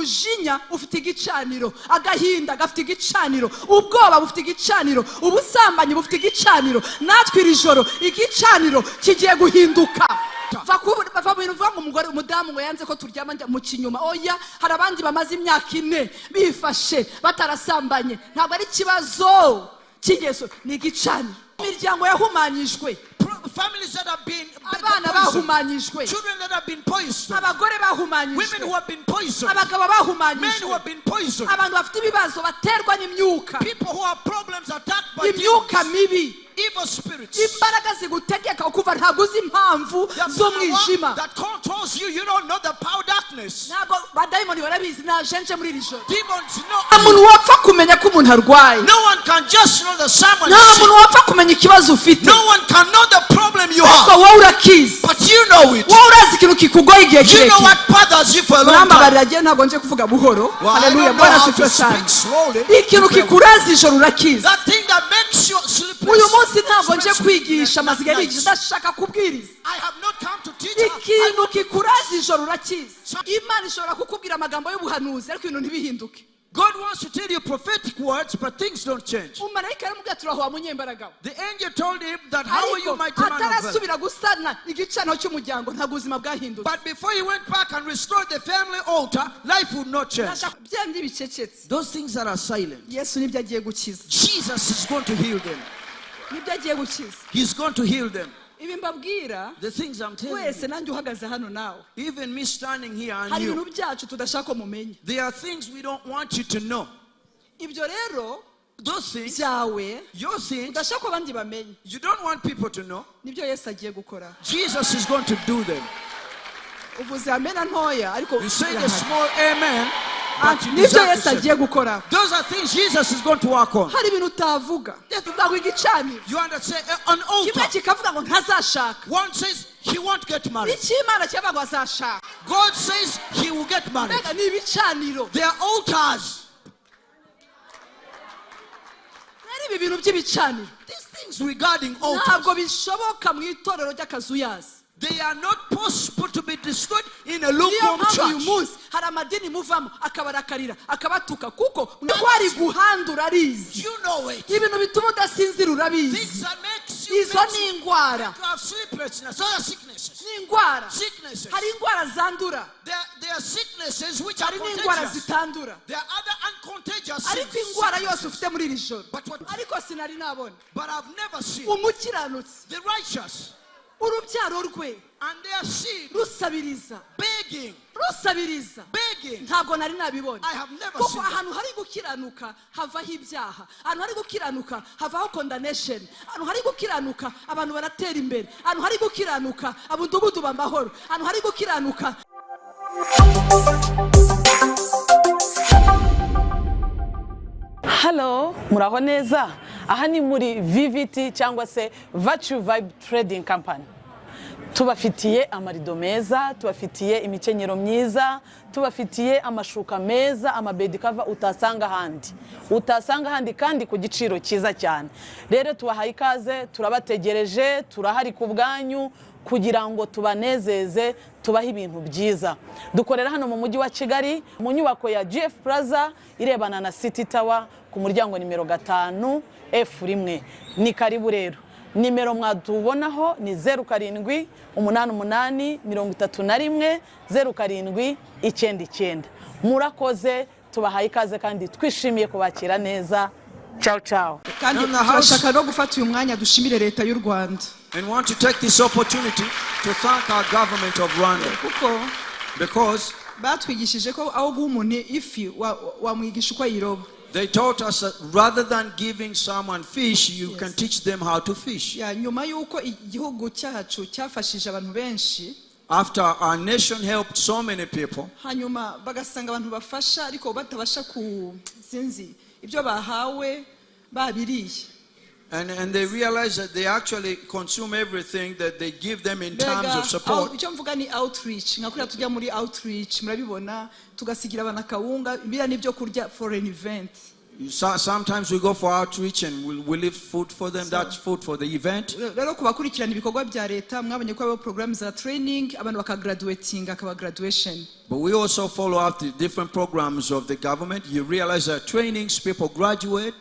Umujinya ufite igicaniro, agahinda gafite igicaniro, ubwoba bufite igicaniro, ubusambanyi bufite igicaniro. Natwe iri joro igicaniro kigiye guhinduka. Va mu bintu uvuga ngo umugore, umudamu ngo yanze ko turyama, njya mu kinyuma. Oya, hari abandi bamaze imyaka 4 bifashe batarasambanye. Ntabwo ari ikibazo cy'ingeso, ni igicaniro. Imiryango yahumanyijwe, Families that have been abana poisoned, bahumanyijwe, children that have been poisoned, abagore women bahumanyijwe, who have been poisoned, abagabo men who bahumanyijwe, have been poisoned, abantu bafite ibibazo baterwa n'imyuka, people who have problems attacked by imyuka demons, mibi, evil spirits, imbaraga zigutegeka ukumva ntabwo uzi impamvu the z'umwijima. power that controls you, you don't know the power of darkness. Ntabwo badayimoni barabizi najenje muri iri joro. Demons know. Nta muntu wapfa kumenya ko umuntu arwaye. No one can just know that someone Nta is sick. muntu wapfa kumenya ikibazo ufite. No one can know the problem you Ariko have. wowe urakizi. But you know it. Wowe urazi ikintu kikugoye igihe You know kirekire. what bothers you for a long time. Murambabarira, agiye, ntabwo nje kuvuga buhoro. Well, I Haleluya. don't know Bwana how to asifiwe cyane. speak slowly. Ikintu kikuraza ijoro urakizi. That thing that makes you sleepless. Uyu munsi ntabwo nje kwigisha, amaziga nigisha, ndashaka kubwiriza. I have not come to teach. Ikintu kikuraza ijoro urakizi. Imana ishobora kukubwira amagambo y'ubuhanuzi, ariko ibintu ntibihinduke. God wants to tell you prophetic words, but things don't change. Umumarayika yaramubwiye, turahuha munyembaraga we. The angel told him that, "How are you, Ariko mighty man of valor?" atarasubira gusana igicaniro cy'umuryango, ntabwo ubuzima bwahindutse. But before he went back and restored the family altar, life would not change. Ndashaka bya bindi bicecetse. Those things that are silent, Yesu nibyo agiye gukiza. Jesus is going to heal them. Nibyo agiye gukiza. He's going to heal them. Ibi mbabwira, The things I'm telling wese, you, nanjye uhagaze hano nawe, even me standing here and hari you, ibintu byacu tudashaka ko mumenya. There are things we don't want you to know. Ibyo rero Those things, byawe your things, udashaka ko abandi bamenya, you don't want people to know. Nibyo Yesu agiye gukora. Jesus is going to do them. Uvuze amena ntoya, ariko You say the irahari. Small amen, but you Nibyo deserve to Yesu say. Agiye gukora. Those are things Jesus is going to work on. Hari ibintu utavuga, tuvuga ngo igicaniro. You understand? An Kimwe altar. Kikavuga ngo ntazashaka. One says he won't get married. Icy'Imana kiravuga ngo azashaka. God says he will get married. Mbega ni ibicaniro. They are altars. Rero ibi bintu by'ibicaniro These things regarding altars, ntabwo bishoboka mu itorero ry'akazuyazi. They are not possible to be destroyed in a Niyo lukewarm mpamvu uyu church. Munsi hari amadini muvamo akabarakarira, akabatuka, kuko ko ari guhanda urabizi. You know it. Ibintu bituma udasinzira urabizi. Things that makes you, Izo makes ni you indwara. To have sleeplessness, other sicknesses. Ni indwara. Sicknesses. Hari indwara zandura, There are sicknesses which are hari n'indwara contagious. Zitandura. There are other uncontagious Ariko sins. indwara yose ufite muri iri joro, But what, ariko sinari nabona but I've never seen umukiranutsi the righteous urubyaro rwe and their seed rusabiriza, begging, rusabiriza. Begging. Ntabwo nari nabibona, I have never kuko seen that. Ahantu hari gukiranuka havaho ibyaha, ahantu hari gukiranuka havaho condemnation, ahantu hari gukiranuka abantu baratera imbere, ahantu hari gukiranuka amudugudu amahoro, ahantu hari gukiranuka. Halo, muraho neza. Aha ni muri VVT cyangwa se Virtue Vibe Trading Company. Tubafitiye amarido meza, tubafitiye imikenyero myiza, tubafitiye amashuka meza, ama bed cover utasanga ahandi, utasanga ahandi, kandi ku giciro cyiza cyane. Rero tubahaye ikaze, turabategereje, turahari ku bwanyu kugira ngo tubanezeze, tubahe ibintu byiza. Dukorera hano mu mujyi wa Kigali, mu nyubako ya GF Plaza irebana na City Tower, ku muryango nimero 5 F1. Ni karibu rero. Nimero mwatubonaho ni 0788310799. Murakoze, tubahaye ikaze kandi twishimiye kubakira neza. Ciao ciao. Kandi In the house. Turashaka no gufata uyu mwanya dushimire leta y'u Rwanda, And want to take this opportunity to thank our government of Rwanda kuko because batwigishije ko aho guha umuntu ifi wamwigisha uko ayiroba. They taught us that rather than giving someone fish, you can teach them how to fish. Ya, nyuma y'uko igihugu cyacu cyafashije abantu benshi, After our nation helped so many people, hanyuma bagasanga abantu bafasha ariko batabasha ku sinzi ibyo bahawe babiriye. and they realize that they actually consume everything that they give them in terms Mbega, of support. Icyo mvuga ni outreach, nka kuriya tujya muri outreach, murabibona, tugasigira abantu akawunga, biriya n'ibyo kurya for an event. Sometimes we go for outreach and we leave food for them. That's food for the event. Rero ku bakurikirana ibikorwa bya leta, mwabonye ko habaho porogaramu za training, abantu bakagraduatinga, akaba graduation. But we also follow up the different programs of the government. You realize that trainings, people graduate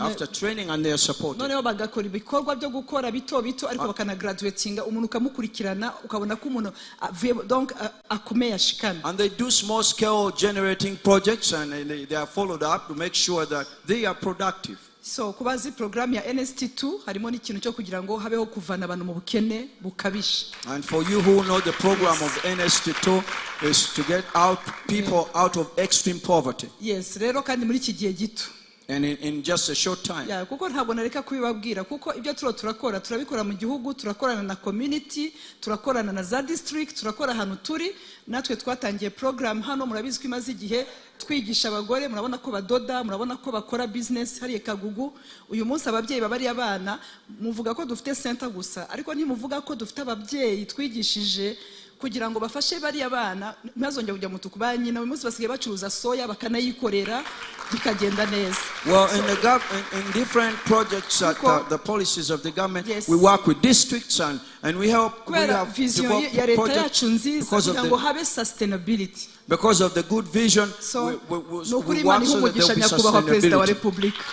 after training and they are supported. Noneho bagakora ibikorwa byo gukora bito bito, ariko bakanagraduatinga umuntu, ukamukurikirana ukabona ko umuntu avuye donc akomeye, ashikana. And they do small scale generating projects and they are followed up to make sure that they are productive. So ku bazi porogaramu ya NST2, harimo n'ikintu cyo kugira ngo habeho kuvana abantu mu bukene bukabije. And for you who know the program of NST2 is to get out people out of extreme poverty. Yes, rero kandi muri iki gihe gito. And in just a short time. Ya, kuko ntabwo nareka kubibabwira, kuko ibyo turo turakora, turabikora mu gihugu, turakorana na community, turakorana na za district, turakora ahantu turi. Natwe twatangiye program hano, murabizi ko imaze igihe twigisha abagore. Murabona ko badoda, murabona ko bakora business hariya Kagugu. Uyu munsi ababyeyi babariye abana, muvuga ko dufite center gusa, ariko ntimuvuga ko dufite ababyeyi twigishije kugira ngo bafashe bariya bana ntibazongere kujya mu tuku. Ba nyina uyu munsi basigaye bacuruza soya, bakanayikorera bikagenda neza. Well, in different projects, at the policies of the government, we work with districts and we help. We Kubera have vision developed ya leta projects yacu nziza because of kugira ngo the, habe sustainability. because of the good vision. So We ni ukuri we Imana work ihe so that there umugisha will be nyakubahwa Perezida wa sustainability. Repubulika.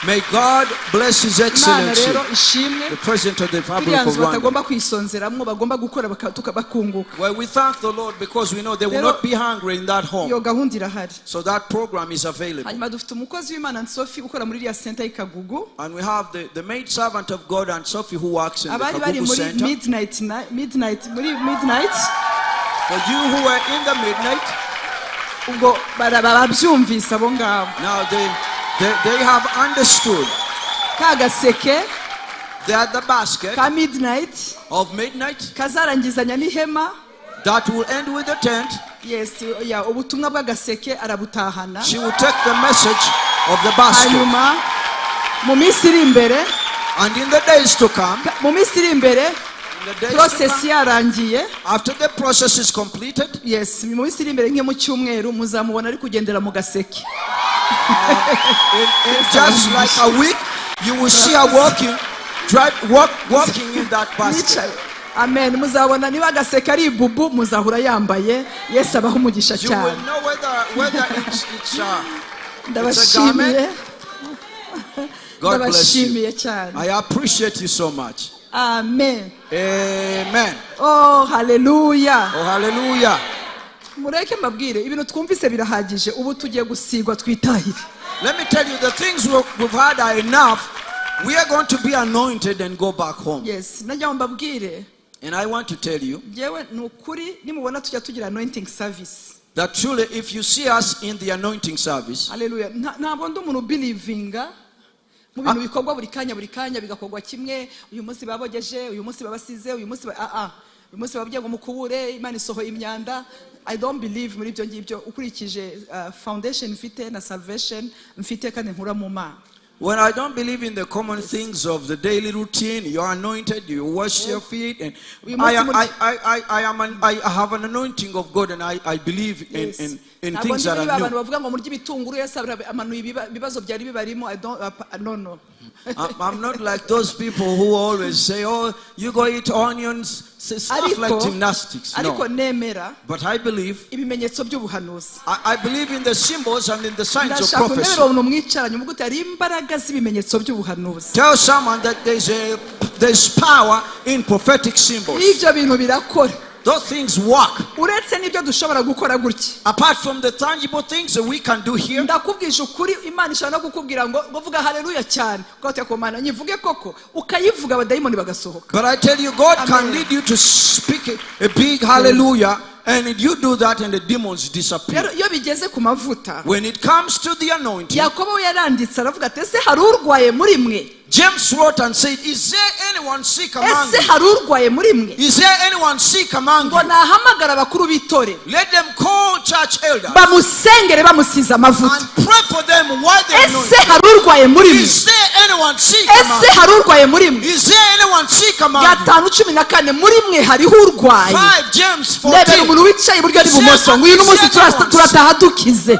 May God bless His Imana Excellency, rero ishimwe. the President of the Republic Iriya of nzu Rwanda. batagomba kwisonzeramwo, bagomba gukora bakunguka. Well, we thank the Lord because we know they will Rero not be hungry in that home. iyo gahunda irahari. So that program is available. Hanyuma dufite umukozi w'Imana Sophie ukora muri iriya center y'Ikagugu. And we have the maid servant of God and Sophie who works in the Abari bari Kagugu muri Center. midnight midnight, muri midnight, For you who were in the midnight, ubwo barabyumvise abo ngabo. Now they have understood. Ka gaseke They are the basket ka midnight of midnight kazarangizanya n'ihema. That will end with the tent. Yes, ya, ubutumwa bw'agaseke arabutahana. She will take the message of the basket. Hanyuma mu minsi iri imbere, And in the days to come, mu minsi iri imbere, in the days to process come, yarangiye, after the process is completed, yes, mu minsi iri imbere, nke mu cyumweru, muzamubona ari kugendera mu gaseke. in just like a week, you will see her walking, drive, walk, walking in that basket. Yicaye. Amen. Muzabona niba agaseke ari ibubu, muzahura yambaye. Yesu abaha umugisha You will cyane. Know whether it's a Ndabashimiye. garment. God bless you. Ndabashimiye cyane. I appreciate you so much. Amen. Amen. Oh, haleluya. Oh, hallelujah. Mureke mbabwire, ibintu twumvise birahagije. Ubu tugiye gusigwa, twitahire. Let me tell you, the things we've had are enough. We are going to be anointed and go back home. Yes, najya ngo mbabwire, And I want to tell you njyewe ni ukuri, nimubona tujya tugira anointing service, that truly, if you see us in the anointing service, haleluya, ntabwo ndi umuntu ubelievinga mu bintu bikorwa buri kanya, buri kanya bigakorwa kimwe. Uyu munsi babogeje, uyu munsi babasize, uyu munsi uyu munsi bababwiye ngo mukubure, Imana isohoye imyanda. I don't believe muri ibyo ngibyo, ukurikije foundation mfite na salvation mfite kandi nkura mu Mana. Well, I don't believe in the common things of the daily routine. You're anointed, you wash your feet. And We must I have an anointing of God, and I believe in, Yes. in Ntabwo things ndi that muri ba are bantu new. bavuga ngo murye ibitunguru, Yesu amanuye ibibazo byari bibarimo. I don't, no. I'm not like those people who always say, "Oh, you go eat onions," stuff like Ariko gymnastics. ariko No. nemera But I believe, ibimenyetso by'ubuhanuzi. I believe in the symbols and in the signs of Ndashaka prophecy. unebera umuntu mwicaranye, umuvuge uti hari imbaraga z'ibimenyetso by'ubuhanuzi. Tell someone that there's power in prophetic symbols. Ibyo bintu birakora. Those things work. Uretse n'ibyo dushobora gukora gutya, Apart from the tangible things that we can do here, ndakubwije ukuri, Imana ishobora no kukubwira ngo vuga haleluya cyane, ukabatiya ku Mana nyivuge koko, ukayivuga, abadayimoni bagasohoka. But I tell you, God can Amen. Lead you to speak a big hallelujah, and you do that, and the demons disappear. Rero iyo bigeze ku mavuta, When it comes to the anointing, Yakobo we yaranditse aravuga ati ese hari urwaye muri mwe? James wrote and said, "Is there anyone sick among Ese you? hari urwaye muri mwe? Is there anyone sick among Ngo you? nahamagara abakuru b'itorero, Let them call church elders bamusengere bamusize amavuta. And pray for them while they are Ese anointed. hari urwaye muri mwe? Is there anyone sick among Ese you? hari urwaye muri mwe?" Is there anyone sick among you?" 5:14, muri mwe hariho urwaye. 5 James Ndebera 14. umuntu wicaye iburyo n'ibumoso ngo uyu n'umunsi turataha dukize.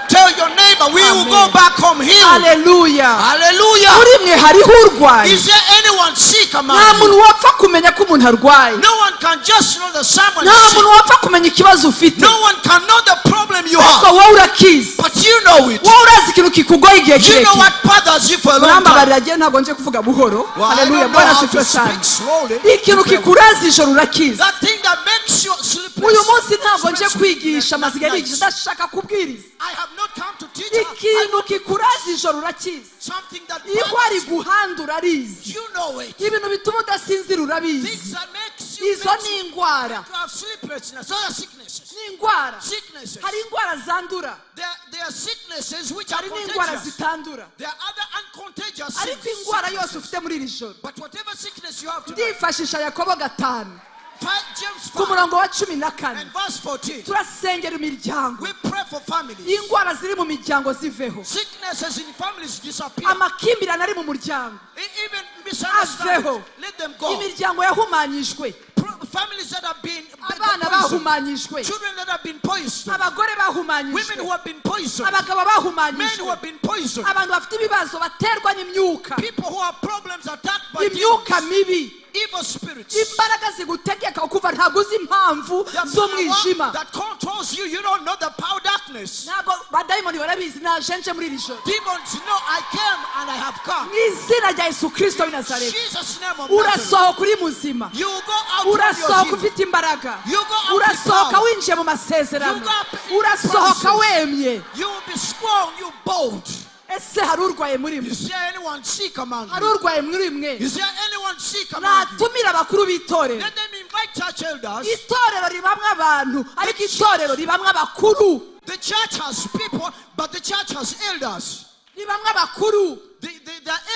Tell your neighbor But we will Amen. Go back home healed. Haleluya. Hallelujah. Muri mwe hariho urwaye. Is there anyone sick Nta among you? muntu wapfa kumenya ko umuntu arwaye. No one can just know that someone Nta is sick. muntu wapfa kumenya ikibazo ufite. No one can know the problem you Ariko have. wowe urakizi. But you know it. Wowe urazi ikintu kikugoye igihe You know kirekire. what bothers you for a long time. Murambabarira agiye ntabwo nje kuvuga buhoro. Well, I Haleluya. don't know Bwana how to asifiwe speak cyane. slowly. Ikintu kikuraza ijoro urakizi. That thing that makes you sleepless. Uyu munsi ntabwo nje Sleepless kwigisha amaziga nights. nigisha ndashaka kubwiriza. I have not come to teach. I Ikintu want to kikuraza ijoro urakizi. something that Ihwa bothers you. riguhanda urarizi. You know it. Ibintu bituma udasinzira urabizi. Things that makes you, Izo makes ni you indwara. to have sleeplessness. Other sicknesses. Ni indwara. Sicknesses. Hari indwara zandura. There are sicknesses which are Hari n'indwara contagious. zitandura. There are other uncontagious Ariko sins. indwara yose ufite muri iri joro But whatever sickness you have today, ndifashisha Yakobo 5 James ku 5 murongo wa 14. And verse 14, Turasengera imiryango. we pray for families. Indwara ziri mu miryango ziveho. Sicknesses in families disappear. Amakimbirane ari mu muryango Even misunderstandings, aveho. let them go. Imiryango yahumanyijwe, Families that have been abana poisoned, bahumanyijwe, children that have been poisoned, abagore women bahumanyijwe, who have been poisoned, abagabo men who bahumanyijwe, have been poisoned, abantu bafite ibibazo baterwa n'imyuka, people who have problems attacked by imyuka demons, mibi, evil spirits. Imbaraga zigutegeka ukumva ntabwo uzi impamvu The z'umwijima. Power that controls you, you don't know the power darkness. Ntabwo badayimoni barabizi najenje muri iri joro. Demons know I came and I have come. Mu izina rya Yesu Kirisito w'i Nazareti, Jesus' name of Nazareth. urasohoka uri muzima. You will go out from your Urasohoka healing. ufite imbaraga. You go out with Urasohoka power. winjiye mu masezerano. You go up in Urasohoka promises. wemye. You will be strong, you bold. Ese hari urwaye muri mwe? Is there anyone sick among Hari you? urwaye muri mwe? Is there anyone sick among you? Natumire abakuru b'itorero. Let them invite church elders. Itorero ribamwo abantu ariko itorero ribamwo abakuru. The church has people, but the church has elders. Ribamwo abakuru. The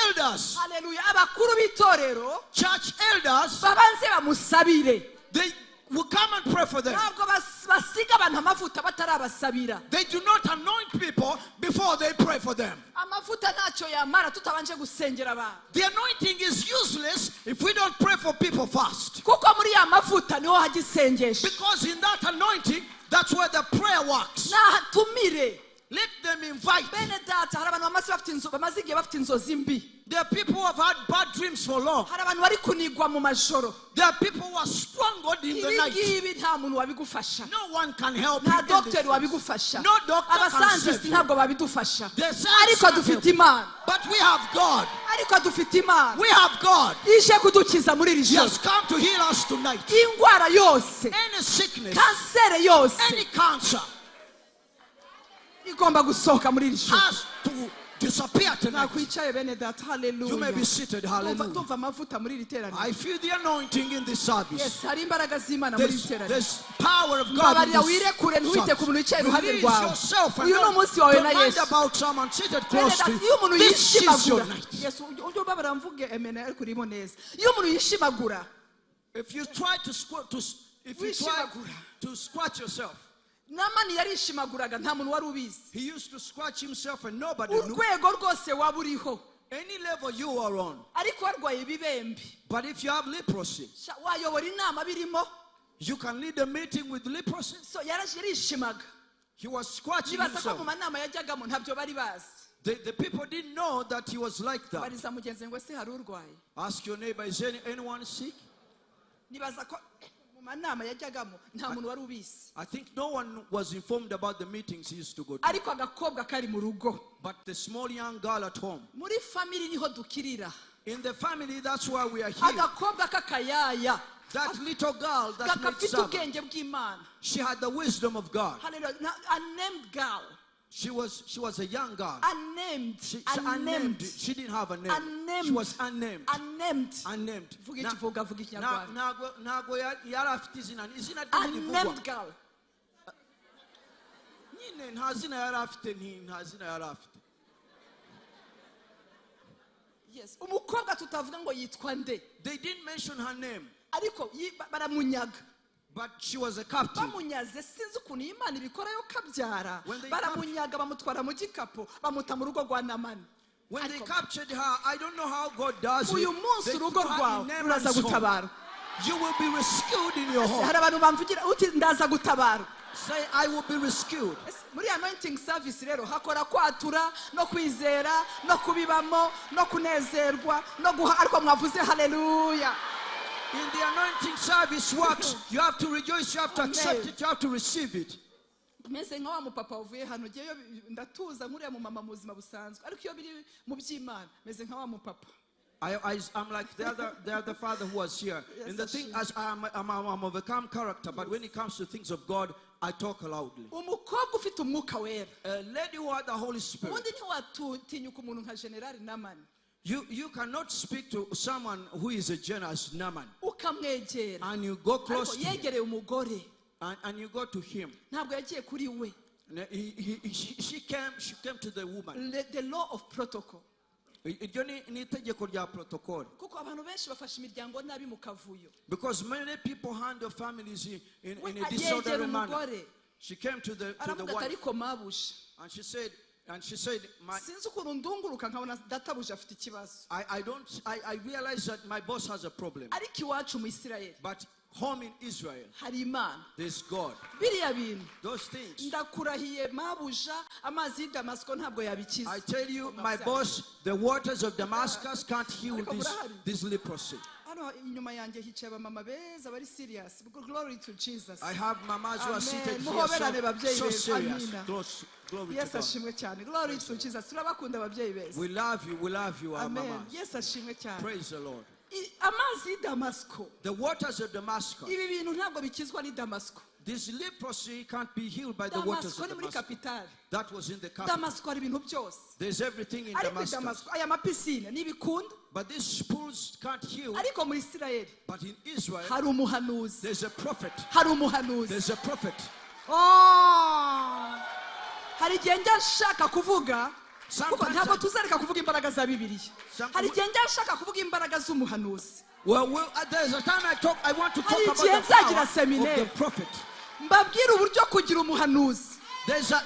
elders, Haleluya. Abakuru b'itorero church elders, babanze bamusabire. They will come and pray for them. Ntabwo basiga abantu amavuta batarabasabira. They do not anoint people before they pray for them. Amavuta ntacyo yamara tutabanje gusengera abantu. The anointing is useless if we don't pray for people first. Kuko muri ya mavuta niho hajya isengesho. Because in that anointing, that's where the prayer works. Nahatumire. Let them invite. Bene data hari abantu bamaze bafite inzo bamaze igihe bafite inzozi mbi. There are people who have had bad dreams for long. Hari abantu bari kunigwa mu majoro. There are people who are strangled in the Ibi night. ngibi nta muntu wabigufasha. No one can help you Nta in this dogiteri thing. wabigufasha. No doctor can save Abasantisiti you. ntabwo babidufasha. The science Ariko can't dufite help you. Imana. But we have God. Ariko dufite Imana We have God. ije kudukiza muri iri He joro. has come to heal us tonight. Indwara yose, Any sickness, kanseri yose any cancer igomba gusohoka muri iri joro. Has to disappear tonight. Nakwicaye bene data. You may be Haleluya. Seated. Hallelujah. Ndumva amavuta muri iri teraniro. I feel the anointing in this service. Yes, hari imbaraga z'Imana muri iri There's, teraniro. there's power of God in Mbabarira this wirekure ntiwite ku muntu wicaye service. iruhande Release rwawe. yourself and Uyu ni umunsi wawe don't na mind Yesu. About someone seated Bene close to data, iyo umuntu you. This is your yishimagura night. Yesu ujye ubabara mvuge emena ariko urimo neza iyo umuntu yishimagura. If you try to squ- to s- if you try Wishimagura. To scratch yourself, Namani yarishimaguraga nta muntu wari ubizi. He used to scratch himself and nobody knew. Urwego rwose waba uriho, Any level you are on, ariko warwaye ibibembe, but if you have leprosy, sha, wayobora inama birimo. You can lead a meeting with leprosy. So yarishimaga. He was scratching Nibaza ko himself. mu manama yajyagamo ntabyo bari bazi. The people didn't know that he was like that. Bariza mugenzi ngo ese hari urwaye? Ask your neighbor, is anyone sick? Nibaza ko mu manama yajyagamo nta muntu wari ubizi. I think no one was informed about the meetings he used to go to. Ariko agakobwa kari mu rugo. But the small young girl at home. Muri family niho dukirira. In the family, that's why we are here. Agakobwa k'akayaya That little girl that made gafite servant, ubwenge bw'Imana. She had the wisdom of God. Hallelujah. Unnamed girl. She was a young girl. Unnamed. She unnamed. Unnamed. She didn't have a name. Unnamed. She was unnamed. Unnamed. Unnamed. Vuga ikivuga vuga ikinyarwanda. Ntabwo yari afite izina. Izina rye ntirivugwa. Unnamed girl. Nyine nta zina yari afite nta zina yari afite. Yes, umukobwa tutavuga ngo yitwa nde. They didn't mention her name, Ariko baramunyaga. But she was a captive. Bamunyaze sinzi ukuntu iyi Imana ibikora yo kabyara. When they Baramunyaga bamutwara mu gikapu bamuta mu rugo rwa Namani. When they Ariko- captured her, I don't know how God does it. Uyu munsi They urugo threw her rwawe in Naaman's ruraza home. gutabarwa. You will be rescued in your home. Hari abantu bamvugira uti ndaza gutabarwa. Say, I will be rescued. Ese muri anointing service rero hakora kwatura no kwizera no kubibamo no kunezerwa no guha, ariko mwavuze haleluya. In the anointing service works, you have to rejoice, you have to accept Amen. It, you have to receive it. Meze nka wa mupapa wavuye hano. Ngewe ndatuza nkuriya mu mama mu buzima busanzwe, ariko iyo biri mu by'Imana meze nka wa mupapa. I'm like the other father who was here. Yes, And the thing, Ashim. as I'm of a calm character, but when it comes to things of God, I talk loudly. Umukobwa ufite Umwuka Wera, A lady who had the Holy Spirit, ubundi ntiwatinyuka umuntu nka Generali Namani, you cannot speak to someone who is a general as Naaman, ukamwegera, and you go close ariko to him, yegereye umugore, and you go to him. Ntabwo yagiye kuri we. And she came to the woman. The law of protocol. Iryo ni itegeko rya protocol. Kuko abantu benshi bafashe imiryango nabi mu kavuyo. Because many people handle families We in a disorderly yegera manner. umugore, She came to the aravuga ati, wife ariko mabuja, and she said, my, sinzi ukuntu ndunguruka nkabona databuja afite ikibazo, I don't, I realize that my boss has a problem. Ariko iwacu mu Isirayeli But home in Israel, hari Imana. There's God. Biriya bintu, Those things. Ndakurahiye mabuja, amazi y'i Damasiko ntabwo yabikiza. I tell you, my boss, the waters of Damascus can't heal this leprosy. Hano inyuma yanjye hicaye abamama beza bari serious. Glory to Jesus. I have mamas who are Amen. seated here Muhoberane babyeyi so beza. serious. Amina. Glory to Yesu God. ashimwe cyane. Glory to Jesus. Turabakunda ababyeyi beza. We love you. We love you, our Amen. mamas. Yesu ashimwe cyane. Praise the Lord. Amazi y'i Damasiko, The waters of Damascus. Ibi bintu ntabwo bikizwa n'i Damasiko. This leprosy can't be healed by the waters Damasiko of ni muri Damascus. Kapitale. That was in the capital. Damasiko hari ibintu byose. There's everything in Ariko i Damascus. Damasiko aya mapisine ntibikunda. But these pools can't heal. Ariko muri Isirayeli But in Israel, hari umuhanuzi. There's a prophet. Hari umuhanuzi. There's a prophet. Oh! Hari igihe njya nshaka kuvuga, kuko Sometimes ntabwo tuzareka kuvuga imbaraga za Bibiliya. Hari igihe njya nshaka kuvuga imbaraga z'umuhanuzi. Well, there's a time I talk. I want to talk Hari about igihe the nzagira power of seminaire. The prophet. Mbabwire uburyo kugira umuhanuzi,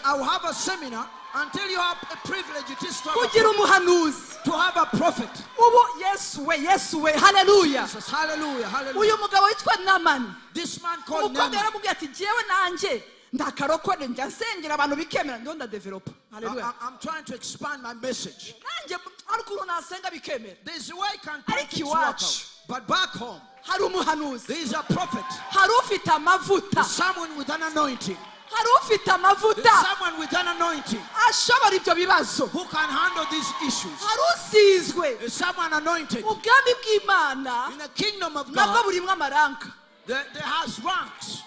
I'll have a seminar until you have a privilege. It is to have a kugira prophet. Umuhanuzi. To have a prophet. Ubu Yesu we, Yesu we, haleluya. Jesus, hallelujah, hallelujah. Uyu mugabo witwa Namani, This man called umukobwa Naaman. yaramubwiye ati jyewe nanjye ndakarokore, njya nsengera abantu bikemera, ndiho ndadevelopa. Haleluya. I'm trying to expand my message. Nanjye hari ukuntu nasenga bikemera. There's a way I can pray Ariko things work out. iwacu, But back home, hari umuhanuzi. There is a prophet. Hari ufite amavuta. There's someone with an anointing. Hari ufite amavuta There's someone with an anointing ashobora ibyo bibazo. Who can handle these issues. Hari usizwe. There's someone anointed. Ubwami bw'Imana In the kingdom of nabwo God, burimo amaranka. there has ranks.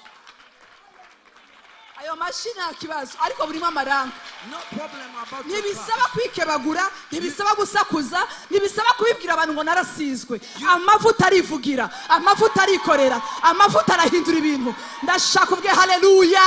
Ayo mashyi nta kibazo, ariko burimo amaranka. No problem about your Ntibisaba class. kwikebagura, ntibisaba gusakuza, ntibisaba kubibwira abantu ngo narasizwe. Amavuta arivugira, amavuta arikorera, amavuta arahindura ibintu. Ndashaka ubwe haleluya.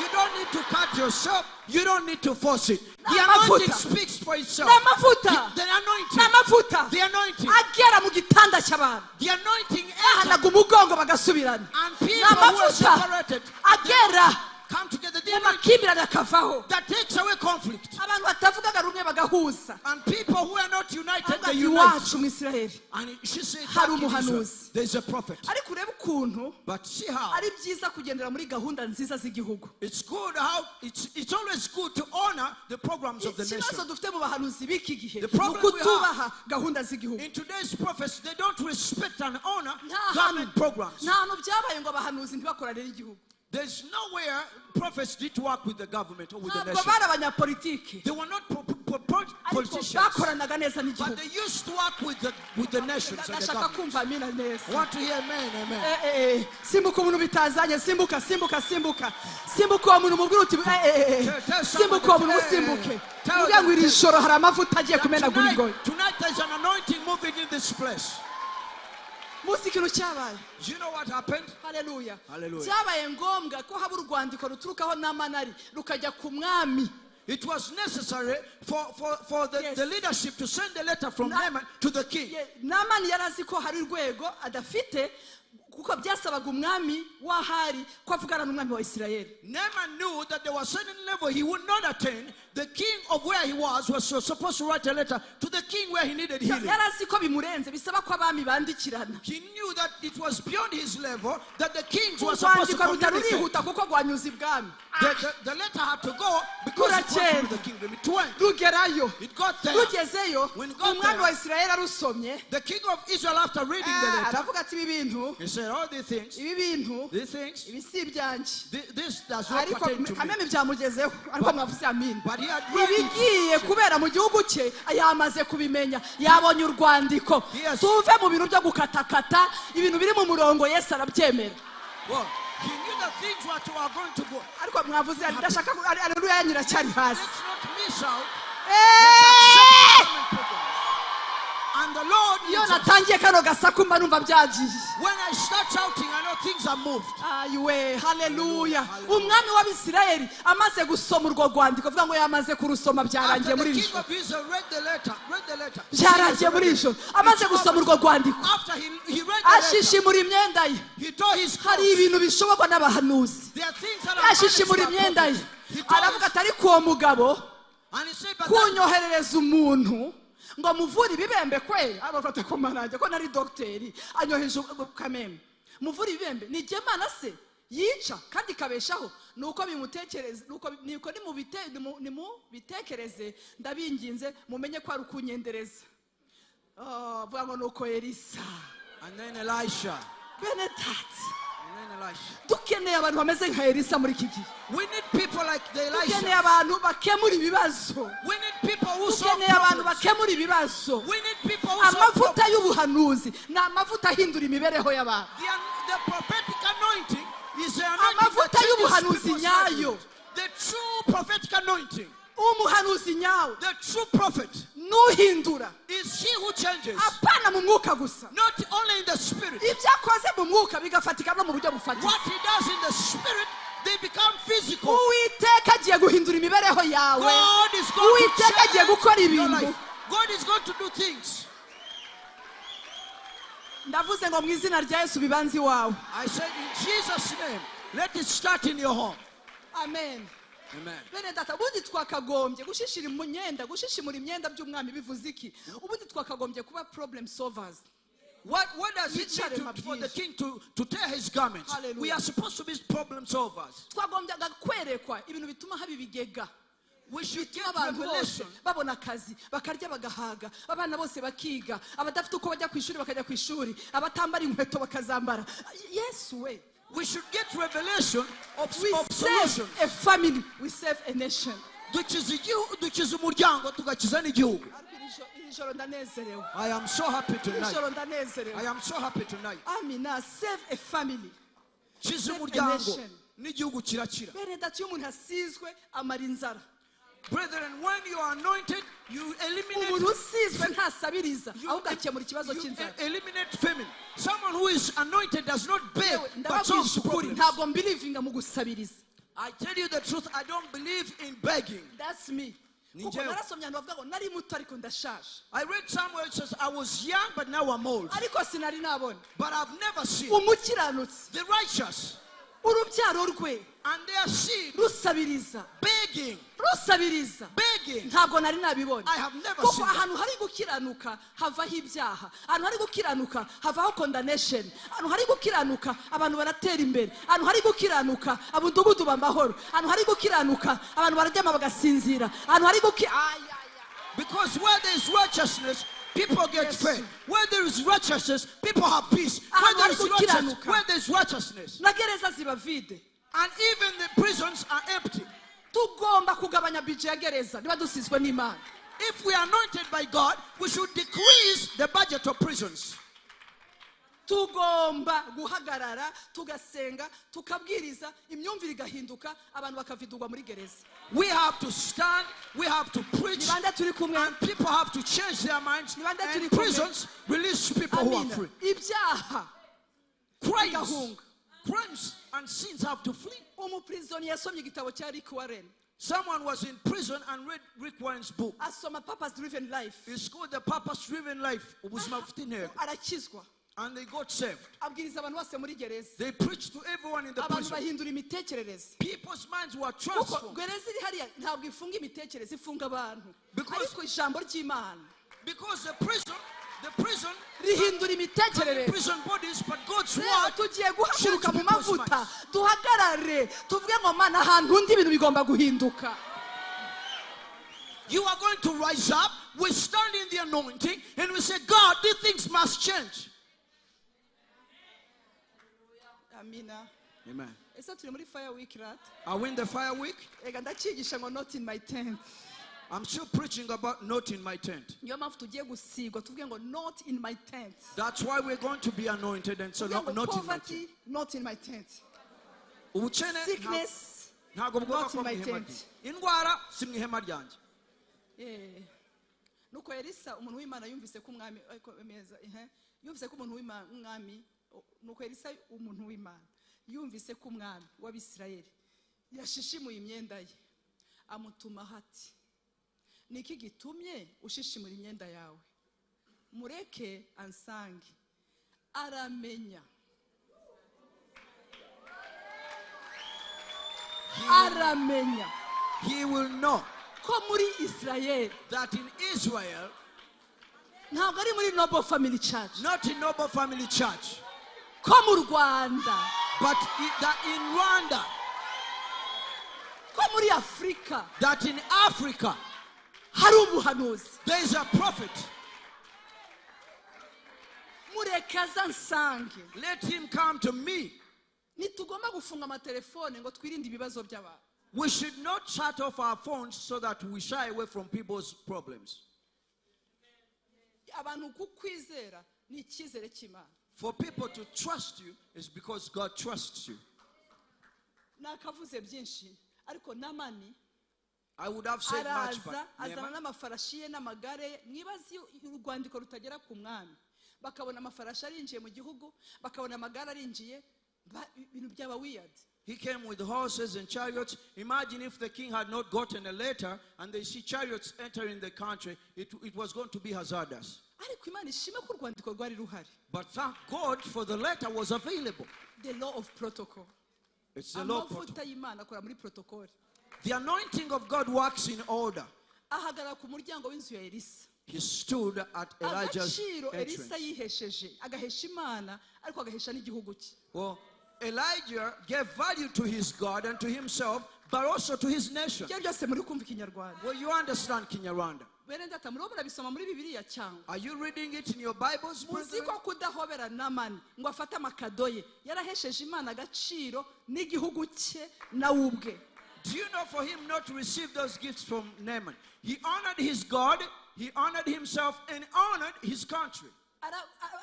You don't need to cut yourself. You don't need to force it. The N'amavuta. Anointing speaks for itself. N'amavuta. The anointing. N'amavuta The anointing. Agera mu gitanda cy'abantu, The anointing enters ahanaga umugongo bagasubirana. And people who are N'amavuta separated agera come together. The mu anointing makimbirane akavaho, that takes away conflict. Abantu batavugaga rumwe bagahuza. And people who are not united, Aravuga they ati, unite. iwacu mu Isiraheli And she said, hari back in Israel, umuhanuzi. there's a prophet. Ariko urebe ukuntu But see how ari byiza kugendera muri gahunda nziza z'igihugu. It's good how it's always good to honor the programs of the Ikibazo nation. Dufite mu bahanuzi b'iki gihe The ni problem we have- ukutubaha gahunda z'igihugu. In today's prophets, they don't respect and honor Nta hantu government programs. Nta hantu byabaye ngo abahanuzi ntibakorane n'igihugu. There's nowhere prophets did work with the government or with the Ntabwo nation. Bari abanyapolitiki, They were not ariko politicians, bakoranaga neza but n'igihugu. They used to work with the nations and the Ndashaka government. kumva amina neza. I want to hear amen, amen. Eh, eh, eh, simbuka umuntu bitazanye, simbuka, simbuka, simbuka, simbuka uwo muntu umubwire uti eh, eh, eh, Tell someone simbuka uwo muntu eh, umusimbuke, tell ubwira ngo them, iri joro hari amavuta agiye that kumenagura ingoyi. tonight there's an anointing moving in this place. Muzi ikintu cyabaye? Do you know what happened? Haleluya. Hallelujah. Byabaye ngombwa ko haba urwandiko ruturukaho Namanari rukajya ku mwami. It was necessary for Yes. the leadership to send a letter from Naaman to the king. Namani yari azi ko hari urwego adafite, kuko byasabaga umwami w'ahari ko avugana n'umwami wa Isirayeli. Naaman knew that there was a certain level he would not attain. The king of where he was supposed to write a letter to the king where he needed healing. Yari azi ko bimurenze, bisaba ko abami bandikirana. He knew that it was beyond his level, that the kings were supposed to Urwandiko ruta communicate. rurihuta kuko rwanyuze ibwami. The letter had to go because it went through the kingdom. It went. Rugerayo. It got there. Rugezeyo, When it got umwami there, wa Isirayeli arusomye, the king of Israel, after reading the letter, aravuga ati, ibi bintu, he said, all these things, ibi bintu, these things, ibi si ibyanjye. this does not Ariko pertain to me. kameme byamugezeho, ariko mwavuze amin. But he had read it. Ibigiye kubera mu gihugu cye yamaze kubimenya, yabonye urwandiko. Yes. Tuve mu bintu byo gukatakata, ibintu biri mu murongo Yesu arabyemera. Well, he knew that things were going to go. Ariko mwavuze ndashaka aleluya yanyu iracyari hasi. Let's not miss out. Let's accept the government programs. And the Lord Iyo needs us. natangiye kano gasaku mba numva byagiye. When I start shouting, I know things are moved. Ayiwe, haleluya. Umwami w'Abisirayeli amaze gusoma urwo rwandiko, avuga ngo yamaze kurusoma, byarangiye After muri the iri king joro. of Israel read the letter, read the letter. Byarangiye muri iri joro. Amaze gusoma urwo rwandiko, After he read the letter, ashishimura imyenda ye. he tore his Hari clothes. ibintu bishoborwa n'abahanuzi. There are things that are Ashishimura managed by imyenda ye, prophets. He tore aravuga his, ati, ariko uwo mugabo and he said, but that, kunyoherereza umuntu ngo muvure ibibembe kwe, abafata ku marange ko nari dogiteri, anyoheje kamembe muvure ibibembe, ni Imana se yica kandi ikabeshaho? Nuko bimutekereze, nuko niko nimubitekereze, ndabinginze mumenye ko ari ukunyendereza. Oh, vuga ngo nuko Elisa. And then Elisha. Bene tati, And then Elisha. dukeneye abantu bameze nka Elisa muri iki gihe. We need people like the Dukeneye Elisha. abantu bakemura ibibazo. We need people who solve Dukeneye abantu problems. bakemura ibibazo. We need people who solve Amavuta problems. y'ubuhanuzi ni amavuta ahindura imibereho y'abantu. The prophetic anointing is the anointing that Amavuta changes y'ubuhanuzi people's nyayo. lives. The true prophetic anointing, Umuhanuzi nyawe, the true prophet, nuhindura, is he who changes, apana mu mwuka gusa. not only in the spirit. Ibyo akoze mu mwuka bigafatika no mu buryo bufatika. What he does in the spirit, they become physical. Uwiteka agiye guhindura imibereho yawe. God is going to Uwiteka agiye gukora change your ibintu. life. God is going to do things. Ndavuze ngo mu izina rya Yesu bibanze iwawe. I said, in Jesus' name, let it start in your home. Amen. Amen. Bene data, ubundi twakagombye gushishira imyenda, gushishimura imyenda by'umwami bivuze iki? Ubundi twakagombye kuba problem solvers. What does it mean for the king to tear his garments? Hallelujah. We are supposed to be problem solvers. Twagombyaga kwerekwa ibintu bituma haba ibigega, We should get bituma abantu bose revelation. babona akazi, bakarya bagahaga, abana bose bakiga, abadafite uko bajya ku ishuri bakajya ku ishuri, abatambara inkweto bakazambara. Yesu we. We should get revelation We of save solutions. a family, we save a nation. Dukiza igihugu, dukiza umuryango, tugakiza n'igihugu. Ariko iri joro ndanezerewe. I am so happy Iri tonight. joro ndanezerewe. I am so happy tonight. Amina. Save a family, Kiza save a umuryango nation. n'igihugu kirakira. Bene data, iyo umuntu asizwe amara inzara. Brethren, when you are anointed, you eliminate Umuntu usizwe ntasabiriza, you, ahubwo akemura ikibazo you cy'inzara. eliminate famine. Someone who is anointed does not beg, Yewe, but ndababwira solves ukuri, problems. ntabwo mbirivinga mu gusabiriza. I tell you the truth, I don't believe in begging. That's me. Ni Kuko njyewe. narasomye ahantu bavuga ngo nari muto ariko ndashaje, I read somewhere it says, I was young, but now I'm old. ariko sinari nabona But I've never seen umukiranutsi, the righteous urubyaro rwe and their seed rusabiriza, begging, rusabiriza. begging. Ntabwo nari nabibona. I have never Kuko seen that. ahantu hari gukiranuka havaho ibyaha, ahantu hari gukiranuka havaho condemnation, ahantu hari gukiranuka abantu baratera imbere, ahantu hari gukiranuka amudugudu b'amahoro, ahantu hari gukiranuka abantu bararyama bagasinzira, ahantu hari guki ay, ay, ay. Because where there is righteousness, people get Yes. fed. Where there is righteousness, people have peace. Where Ahantu there hari is righteousness, gukiranuka. where there is righteousness. Na gereza ziba vide. And even the prisons are empty. Tugomba kugabanya budget ya gereza niba dusizwe n'Imana. If we are anointed by God, we should decrease the budget of prisons. Tugomba guhagarara tugasenga tukabwiriza, imyumvire igahinduka, abantu bakavidurwa muri gereza. We have to stand, we have to preach, Ni bande turi kumwe? and people have to change their minds. Ni bande turi And kumwe? prisons release people who are Amina. free. Ibyaha Crimes, bigahunga. crimes and sins have to flee. Umuprisoni yasomye igitabo cya Rick Warren. Someone was in prison and read Rick Warren's book. Asoma Purpose Driven Life. It's called The Purpose Driven Life. Ubuzima bufite intego. Arakizwa. And they got saved. Abwiriza abantu bose muri gereza. They preached to everyone in the Abantu prison. bahindura imitekerereze. People's minds were Kuko transformed. gereza iri hariya ntabwo ifunga imitekerereze, ifunga abantu. Because- Ariko ijambo ry'Imana Because the prison rihindura imitekerereze. prison bodies, but God's Rero word tugiye guhaguruka mu change people's mavuta, minds. duhagarare tuvuge ngo: "Mana, ahantu undi ibintu bigomba guhinduka." You are going to rise up. We stand in the anointing and we say, "God, these things must change." Amina. Amen. Ese turi muri fire week rat? Are we in the fire week? Ega ndacyigisha ngo "Not in my tent." I'm still preaching about "not in my tent." Niyo mpamvu tugiye gusigwa tuvuge ngo "Not in my tent." That's why we're going to be anointed and so Tuvuge not, ngo not in my tent. "Poverty, not in my tent." Ubukene Sickness, ntabwo bugomba not in kuba mu my ihema tent. ryanjye. Indwara si mu ihema ryanjye. Eh. Nuko Elisa umuntu w'Imana yumvise ko umwami ariko meza ihe yumvise ko umuntu w'Imana umwami nuko Elisa umuntu w'Imana yumvise ko umwami w'Abisirayeli yashishimuye imyenda ye, amutuma ati: "Niki gitumye ushishimura imyenda yawe? Mureke ansange, aramenya aramenya He will know ko muri Isirayeli, that in Israel, ntabwo ari muri Noble Family Church, not in Noble Family Church, ko mu Rwanda, but that in Rwanda, ko muri Afurika that in Africa, hari ubuhanuzi. There is a prophet. Mureke aza nsange. Let him come to me. Ntitugomba gufunga amatelefone ngo twirinde ibibazo by'abantu. We should not shut off our phones so that we shy away from people's problems. Abantu kukwizera ni icyizere cy'Imana. For people to trust you is because God trusts you. Nakavuze byinshi ariko Namani I would have said much, but araza azana Naaman, n'amafarashi ye n'amagare ye. Mwibaze iyo urwandiko rutagera ku mwami, bakabona amafarashi arinjiye mu gihugu, bakabona amagare arinjiye, ibintu byaba weird. He came with horses and chariots. Imagine if the king had not gotten a letter and they see chariots entering the country, it was going to be hazardous. Ariko Imana ishime ko urwandiko rwari ruhari. But thank God for the letter was available. The law of protocol. It's the law protocol. Amavuta y'Imana akora muri protocol. The anointing of God works in order. Ahagarara ku muryango w'inzu ya Elisa. He stood at Elijah's Agaciro Elisa entrance. yihesheje, agahesha Imana, ariko agahesha n'igihugu cye. Well, Elijah gave value to his God and to himself, but also to his nation. Ibyo byose muri kumva Ikinyarwanda? Well, you understand Kinyarwanda. Bene data, muriho murabisoma muri Bibiliya cyangwa? Are you reading it in your Bibles, Muzi brethren? ko kudahobera Namani ngo afate amakado ye, yarahesheje Imana agaciro n'igihugu cye nawe ubwe. Do you know for him not to receive those gifts from Naaman? He honored his God, he honored himself, and honored his country.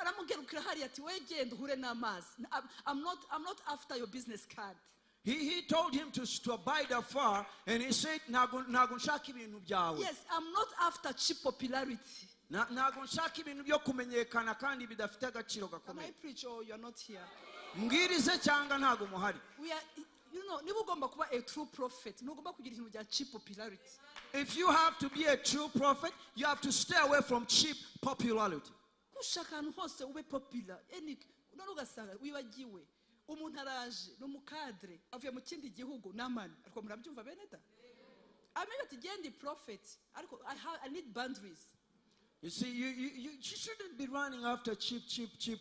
Aramugerukira hariya ati: "We genda uhure n'amazi. I'm not after your business card." He told him to abide afar, and he said, "Ntago nshaka ibintu byawe." Yes, I'm not after cheap popularity. Ntago nshaka ibintu byo kumenyekana kandi bidafite agaciro Can I gakomeye. preach or you're not here? Mbwirize cyangwa ntago muhari? We are, niba ugomba kuba a true prophet, ntugomba kugira ikintu bya cheap popularity. If you have to be a true prophet, you have to stay away from cheap popularity. Gushaka ahantu hose ube popular any none ugasanga wibagiwe umuntu araje ni umukadre avuye mu kindi gihugu, Namani. Ariko murabyumva bene da? Amenye ati genda prophet, ariko I need boundaries. You see, you shouldn't be running after cheap, cheap, cheap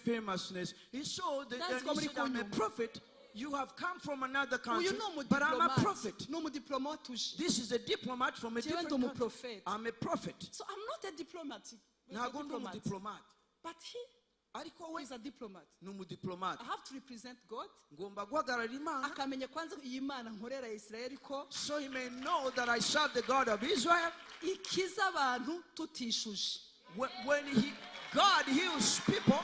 famousness. He saw that That's and he what said, "I'm a we prophet. You have come from another country, Uyu ni but I'm a umudiplomate. Prophet." Ni umudiplomate uje. This is a diplomat from a Jewe different ndi country. umuprofeti. I'm a prophet. So I'm not a diplomat. Ntabwo ndi Diplomat. umudiplomat. But he Ariko we is a diplomat. Ni umudiplomat. I have to represent God. Ngomba guhagarara Imana. Akamenya kwanza iyi Mana nkorera ya Israel ko So he may know that I serve the God of Israel. Ikiza abantu tutishuje. When God heals people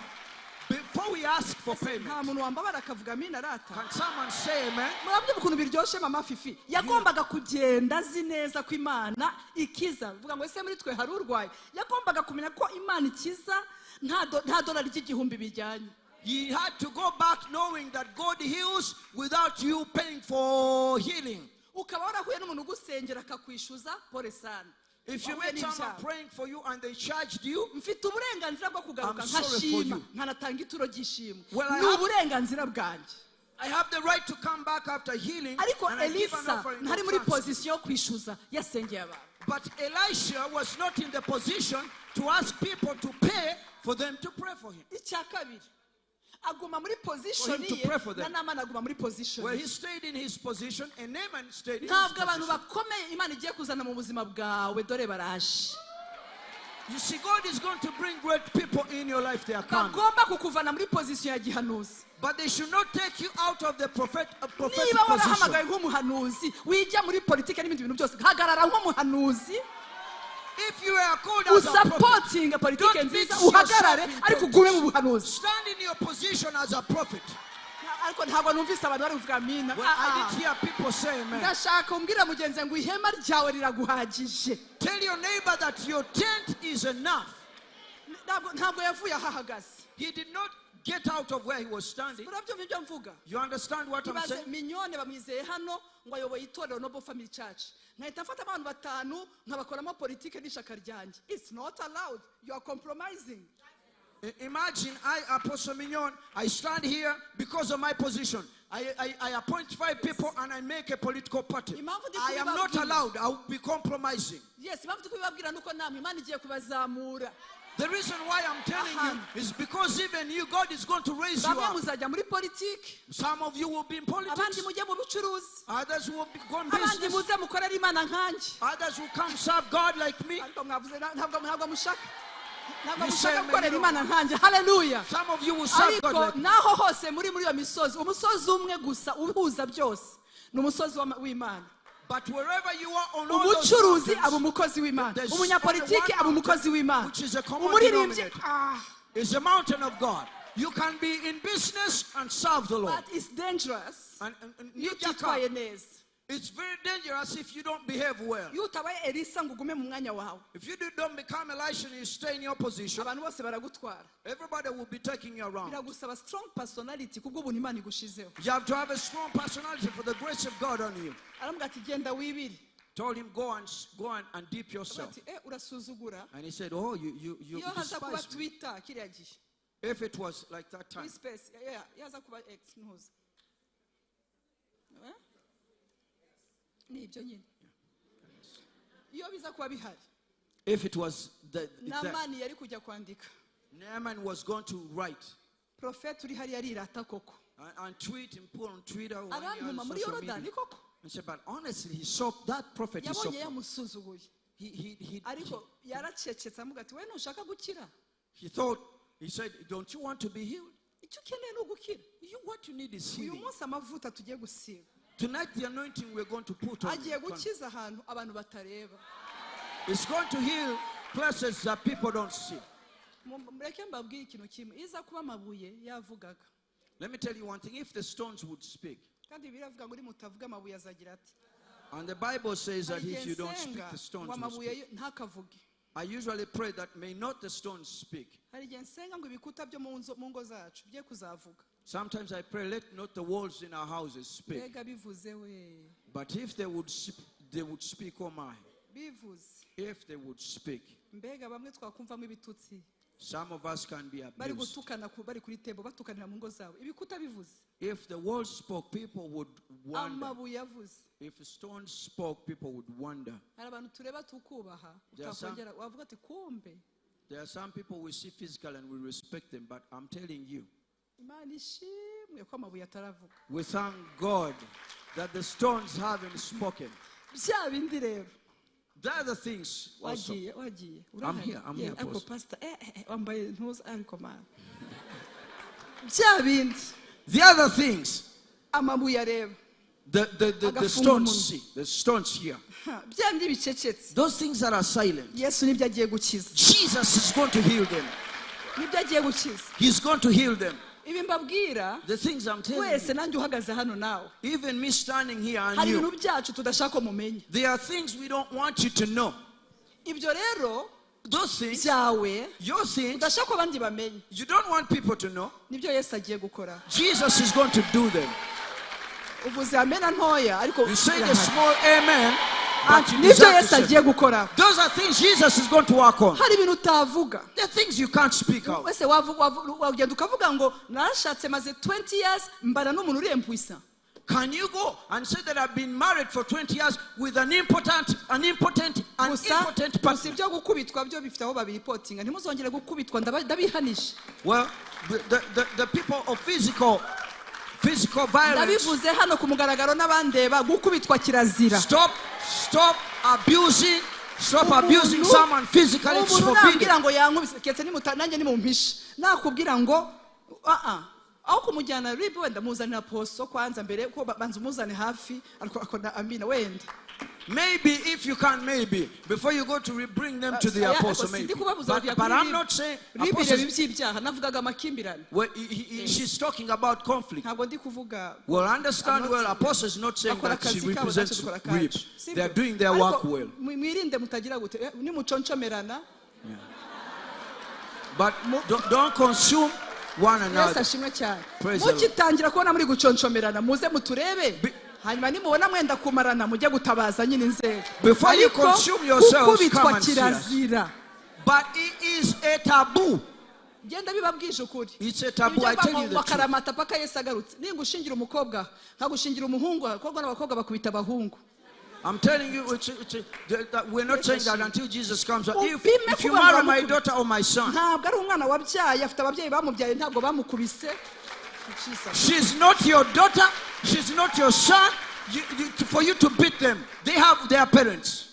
before we ask for Nta payment. Muntu wambabara akavuga amina rata? Can someone say amen? Murabyumva ukuntu biryoshye? Mama Fifi yagombaga kugenda azi neza ko Imana ikiza. Vuga ngo: "Ese muri twe hari urwaye?" Yagombaga kumenya ko Imana ikiza nta dolari ry'igihumbi bijyanye. He had to go back knowing that God heals without you paying for healing. Ukaba warahuye n'umuntu ugusengera akakwishyuza, pole sana. If you wahuye met someone n'ibyago, praying for you and they charged you, mfite uburenganzira bwo kugaruka I'm sorry for nkashima, you. nkanatanga ituro ry'ishimwe. Well, I Ni uburenganzira bwanjye. I have the right to come back after healing Ariko and I give an Elisa offering ntari of muri thanks. Position yo kwishyuza yasengeye abantu. But Elisha was not in the position to ask people to pay for them to pray for him. Icya kabiri, aguma muri position For him to ye, pray for them. na Namani aguma muri position Well, ye. he stayed in his position and Naaman stayed in his Ntabwo abantu position. bakomeye Imana igiye kuzana mu buzima bwawe, dore baraje, You see, God is going to bring great people in your life. They are coming. bagomba kukuvana muri position ya gihanuzi. But they should not take you out of the prophetic Niba warahamagaye position. nk'umuhanuzi, wijya muri politiki n'ibindi bintu byose, hagarara nk'umuhanuzi. If you are called as a prophet, Usapotinga politiki don't nziza, mix yourself uhagarare, in ariko politics. ugume mu buhanuzi. Stand in your position as a prophet. Ariko ntabwo numvise abantu bari kuvuga amina. Well, Ah, I ah. didn't hear people say amen. Ndashaka umbwira mugenzi ngo ihema ryawe riraguhagije. Tell your neighbor that your tent is enough. Ntabwo yavuye aho ahagaze. He did not get out of where he was standing. Urabyumva ibyo mvuga? You understand what I'm Ibaze saying? Mignone bamwizeye hano ngo ayoboye itorero Noble Family Church, nkahita mfata abantu batanu nkabakoramo politike n'ishyaka ryanjye. It's not allowed. You are compromising. Imagine I, Apostle Mignon, I stand here because of my position. I appoint five people and I make a political party. Impamvu ndi I am not kubibabwira. Allowed. I will be compromising. Yes, impamvu ndi kubibabwira nuko namwe Imana igiye kubazamura. The reason why I'm telling you is because even you, God is going to raise you Bamwe up. muzajya muri politiki, Some of you will be in abandi politics. mujye mu bucuruzi, Others will be go in abandi business. muze mukorere Imana nkanjye. Others will come serve God like me. Ariko mwavuze ntabwo mushaka, ntabwo You mushaka say, gukorera man, you Imana nkanjye. Haleluya. Some of you will serve God Ariko like me. naho hose muri iyo misozi, umusozi umwe gusa uhuza byose ni umusozi w'Imana. But wherever you are on all those Umucuruzi mountains, aba umukozi w'Imana, there's umunyapolitiki only one aba umukozi w'Imana, which is a common umuririmbyi denominator. Ah, Is the mountain of God. You can be in business and serve the Lord. But it's dangerous And iyo utitwaye neza. It's very dangerous if you don't behave well. Iyo utabaye Elisa ngo ugume mu mwanya wawe, If you don't become Elisha and you stay in your position, abantu bose baragutwara. Everybody will be taking you around. Biragusaba strong personality kubw'ubuntu Imana igushizeho. You have to have a strong personality for the grace of God on you. Aramubwira ati genda wibire. Told him, go and dip yourself. Ati eh urasuzugura. And he said, oh, you Iyo haza kuba despise me. Twitter kiriya gihe, If it was like that time. Muri space, yeah, iyo haza kuba X ntuza. Eh? Ni ibyo nyine, iyo biza kuba bihari, If it was that Namani yari kujya kwandika, Naaman was going to write Profete uri hariya arirata koko, and tweet and put on Twitter or any other arantuma muri social Yorodani media. koko. And said, but honestly, he saw that prophet. He, saw, Yabonye yamusuzuguye, he, ariko yaracecetse amuga ati we ntushaka gukira? He thought, he said, don't you want to be healed? Icyo ukeneye ni ugukira. What you need is Uyu healing. Munsi amavuta tugiye gusiga Tonight, the anointing we're going to put on agiye you, gukiza ahantu abantu batareba. it's going to heal places that people don't see. Mureke mbabwire ikintu kimwe, iza kuba amabuye yavugaga. Let me tell you one thing. If the stones would speak, Kandi biravuga ngo nimutavuga amabuye azagira ati. And the Bible says that Hari if igihe you don't speak, nsenga the stones ngo will amabuye speak. Ntakavuge. I usually pray that may not the stones speak. Hari igihe nsenga ngo ibikuta byo mu ngo zacu bye kuzavuga. Sometimes I pray, let not the walls in our houses speak. Mbega bivuze we. But if they would, they would speak, oh my. Bivuze. If they would speak, Mbega bamwe twakumvamo ibitutsi. Some of us can be Bari abused. Gutukana bari kuri table batukanira mu ngo zabo, ibikuta bivuze. If the walls spoke, people would wonder. Amabuye avuze. If stones spoke, people would wonder. Hari abantu tureba tukubaha, There are utakongera wavuga ati kumbe. There are some people we see physical and we respect them, but I'm telling you, Imana ishimwe ko amabuye ataravuga. We thank God that the stones haven't spoken. Bya bindi rero. The other things also. Wagiye, wagiye. I'm here, I'm here, Ariko Apostle. pastor, wambaye ntuza, ariko mana, bya bindi The other things, amabuye areba, the Agafunga stones umunwa. see, the stones here. Ha, bya bindi bicecetse, Those things that are silent, Yesu nibyo agiye gukiza. Jesus is going to heal them. Nibyo agiye gukiza. He's going to heal them. Ibi mbabwira, The things I'm telling wese you, nanjye uhagaze hano nawe, even me standing here and hari you, ibintu byacu tudashaka ko mumenya. There are things we don't want you to know. Ibyo rero Those things, byawe your things, udashaka ko abandi bamenya, you don't want people to know. Nibyo Yesu agiye gukora. Jesus is going to do them. Uvuze amena ntoya, ariko You say the irahari. Small amen. But you Nibyo deserve to Yesu suffer. Agiye gukora. Those are things Jesus is going to work on. Hari ibintu utavuga. There are things you can't speak out. Wese wagenda ukavuga ngo narashatse maze 20 years mbana n'umuntu uri impuissant? Can you go and say that I've been married for 20 years with an Gusa impotent gusa partner? Ibyo gukubitwa byo bifite aho babiripotinga. Ntimuzongere gukubitwa, ndabihanije. Well, the people of physical violence, Ndabivuze hano ku mugaragaro n'abandeba, gukubitwa kirazira. stop abusing someone physically. It's Umuntu forbidden. nambwira ngo yankubise keretse nanjye nimumpishe nakubwira ngo ah aho kumujyana RIB wenda muzanira poso kwanza mbere ko banza umuzane hafi ariko akona amina wenda. Maybe if you can, maybe before you go to bring them to the Aya, apostle, ariko maybe. sindi kubabuza But, kujya but kuri I'm RIB. not saying RIB ireba apostles, iby'ibyaha, navugaga amakimbirane. well, she's talking about conflict. Ntabwo ndi kuvuga. Well, understand I'm not well, saying- apostle is not saying Bakora that she akazi kabo, natwe represents dukora RIB. akacu. Sibyo? They are doing their Ariko work well. Mwirinde mutagira gute. Nimuconcomerana. But don't consume one Yesu another. ashimwe cyane. Praise the Lord. Mugitangira kubona muri guconcomerana muze muturebe. Hanyuma nimubona mwenda kumarana mujye gutabaza nyine inzego. Before you Ariko consume yourselves, gukubitwa come and see us. kirazira. But it is a taboo. Genda bibabwije ukuri. It's a taboo. I tell you the truth. Bakaramata paka Yesu agarutse. Ningushingira umukobwa nkagushingira umuhungu, abakobwa n'abakobwa bakubita abahungu. I'm telling you, that we're not saying that until Jesus comes. Upime If you kuba marry my ngo daughter or my son, ntabwo ari umwana wabyaye, afite ababyeyi bamubyaye, ntabwo bamukubise. Jesus. She's not your daughter, she's not your son. For you to beat them, they have their parents.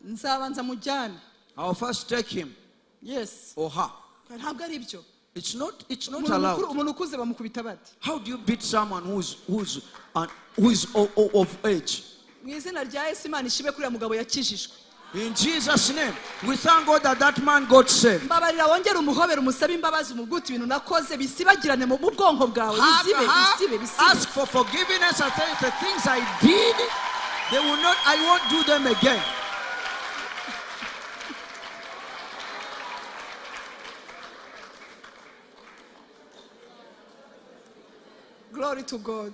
Nzabanza mujyane. I'll first take him Yes. or her. Ntabwo ari ibyo. It's not Umuntu mukuru- allowed. Umuntu ukuze bamukubita bate? How do you beat someone who is of age? Mu izina rya Yesu, Imana ishimwe kuri uriya mugabo yakijijwe. In Jesus' name, we thank God that that man got saved. Mbabarira wongere umuhobere umusabe imbabazi umubwute ibintu nakoze bisibagirane mu bwonko bwawe. Hug Bisibe, her, bisibe, bisibe. ask for forgiveness and say the things I did, they will not, I won't do them again. Glory to God.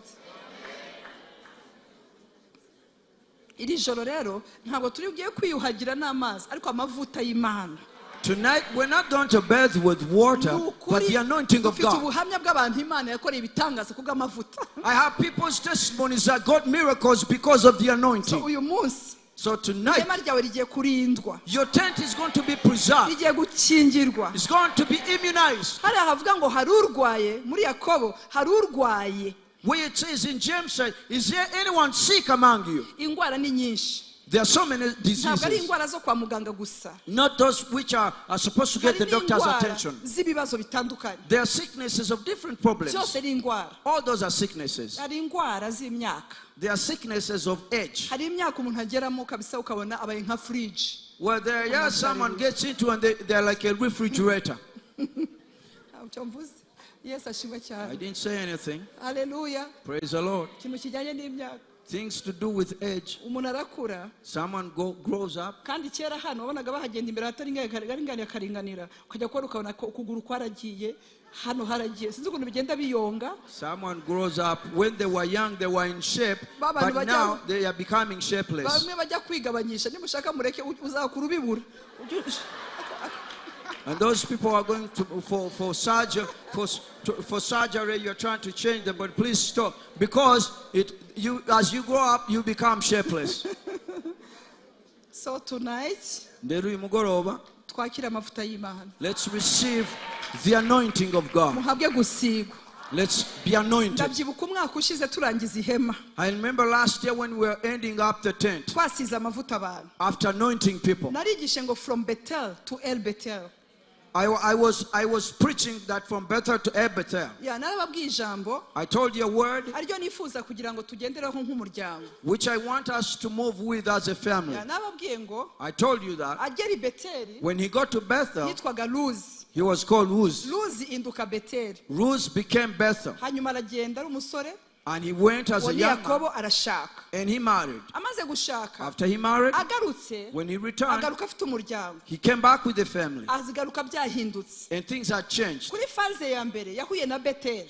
Iri joro rero ntabwo turi bugiye kwiyuhagira n'amazi ariko amavuta y'Imana. Tonight, we're not going to bathe with water, Ni ukuri, but the anointing of dufite God. Ubuhamya bw'abantu Imana yakoreye ibitangaza kubw'amavuta. I have people's testimonies that got miracles because of the anointing. Uyu munsi So tonight, ihema ryawe rigiye kurindwa. Your tent is going to be preserved. Rigiye gukingirwa. It's going to be immunized. Hariya havuga ngo hari urwaye muri Yakobo hari urwaye. Where it says in James, is there anyone sick among you? Indwara ni nyinshi. There are so many Ntabwo ari diseases. Indwara zo kwa muganga gusa. Not those which are supposed to get Hari the doctor's n'indwara attention. Z'ibibazo bitandukanye. There are sicknesses of different problems. Byose ni indwara. All those are sicknesses. Hari indwara z'imyaka. There are sicknesses of age. Hari imyaka umuntu ageramo kabisa ukabona abaye nka fridge. Where there, yeah, someone gets into and they're like a refrigerator. Ntabyo mvuze. Yesu ashimwe I cyane. Didn't say anything. Haleluya. Praise the Lord. Ikintu kijyanye n'imyaka. Things to do with age. Umuntu arakura. Someone grows up. Kandi kera hano wabonaga bahagenda imbere hataringaniye akaringanira ukajya kubona ukabona ko ukuguru kwaragiye hano haragiye sinzi ukuntu bigenda biyonga. Someone grows up. When they were young, they were in shape, Baba, but bajya- now they are becoming shapeless. Bamwe bajya kwigabanyisha nimushaka mureke uzakura ubibura. And those people are going to, for surgery, for surgery, you're trying to change them, but please stop. Because as you grow up, you become shapeless. So tonight Rero uyu mugoroba, twakire amavuta y'Imana. let's receive the anointing of God. Muhabwe gusigwa. Let's be anointed. Ndabyibuka umwaka ushize turangiza ihema. I remember last year when we were ending up the tent Twasize amavuta abantu. After anointing people. Narigishe ngo from Bethel to El Bethel. I was preaching that from Bethel to Bethel. Ya narababwiye ijambo I told you a word ariryo nifuza kugira ngo tugendereho nk'umuryango. Which I want us to move with as a family. Ya narababwiye ngo I told you that agera I Beteli when he got to Bethel, yitwaga Luzi. He was called Luz. Luzi induka Beteli. Luz became Bethel. Hanyuma aragenda ari umusore. And he went as Uwo a ni young man Yakobo arashaka. And he married. Amaze gushaka After he married, agarutse when he returned, agaruka afite umuryango. He came back with the family. Azigaruka byahindutse. And things had changed. Kuri phase ya mbere yahuye na Beteli.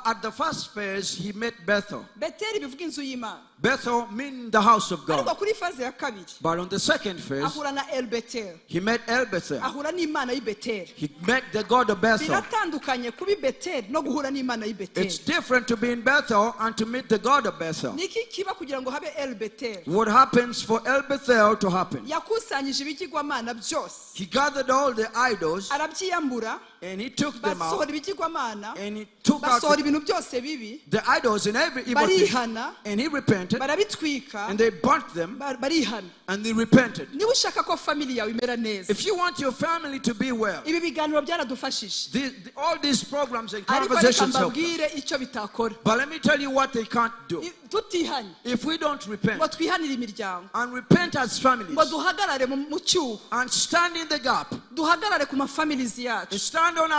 At the first phase, he met Bethel. Beteli bivuga inzu y'Imana. Bethel meaning the house of Ariko God. kuri phase ya kabiri, But on the second phase, ahura na El Betel, he met El Bethel. Ahura n'Imana y'i Beteli. He met the God of Bethel. Biratandukanye kuba i Beteli no guhura n'Imana y'i It's Beteli. Different to be in Bethel and to meet the God of Bethel. Niki kiba kugira ngo habe El Beteli? What happens for El Bethel to happen? Yakusanyije ibigirwamana byose, He gathered all the idols arabyiyambura, and he took them out basohora ibigirwamana, and he took out basohora ibintu byose bibi, the idols and every evil thing. Barihana. And he repented barabitwika, and they burnt them barihana. And they repented. Niba ushaka ko family yawe imera neza, If you want your family to be well, ibi biganiro byaradufashije, all these programs and ariko reka conversations help us. mbabwire icyo bitakora. But let me tell you what they can't do. Tutihanye If we don't repent ngo twihanire imiryango, and repent as families ngo duhagarare mu cyuho, and stand in the gap duhagarare ku mafamilies yacu. And stand on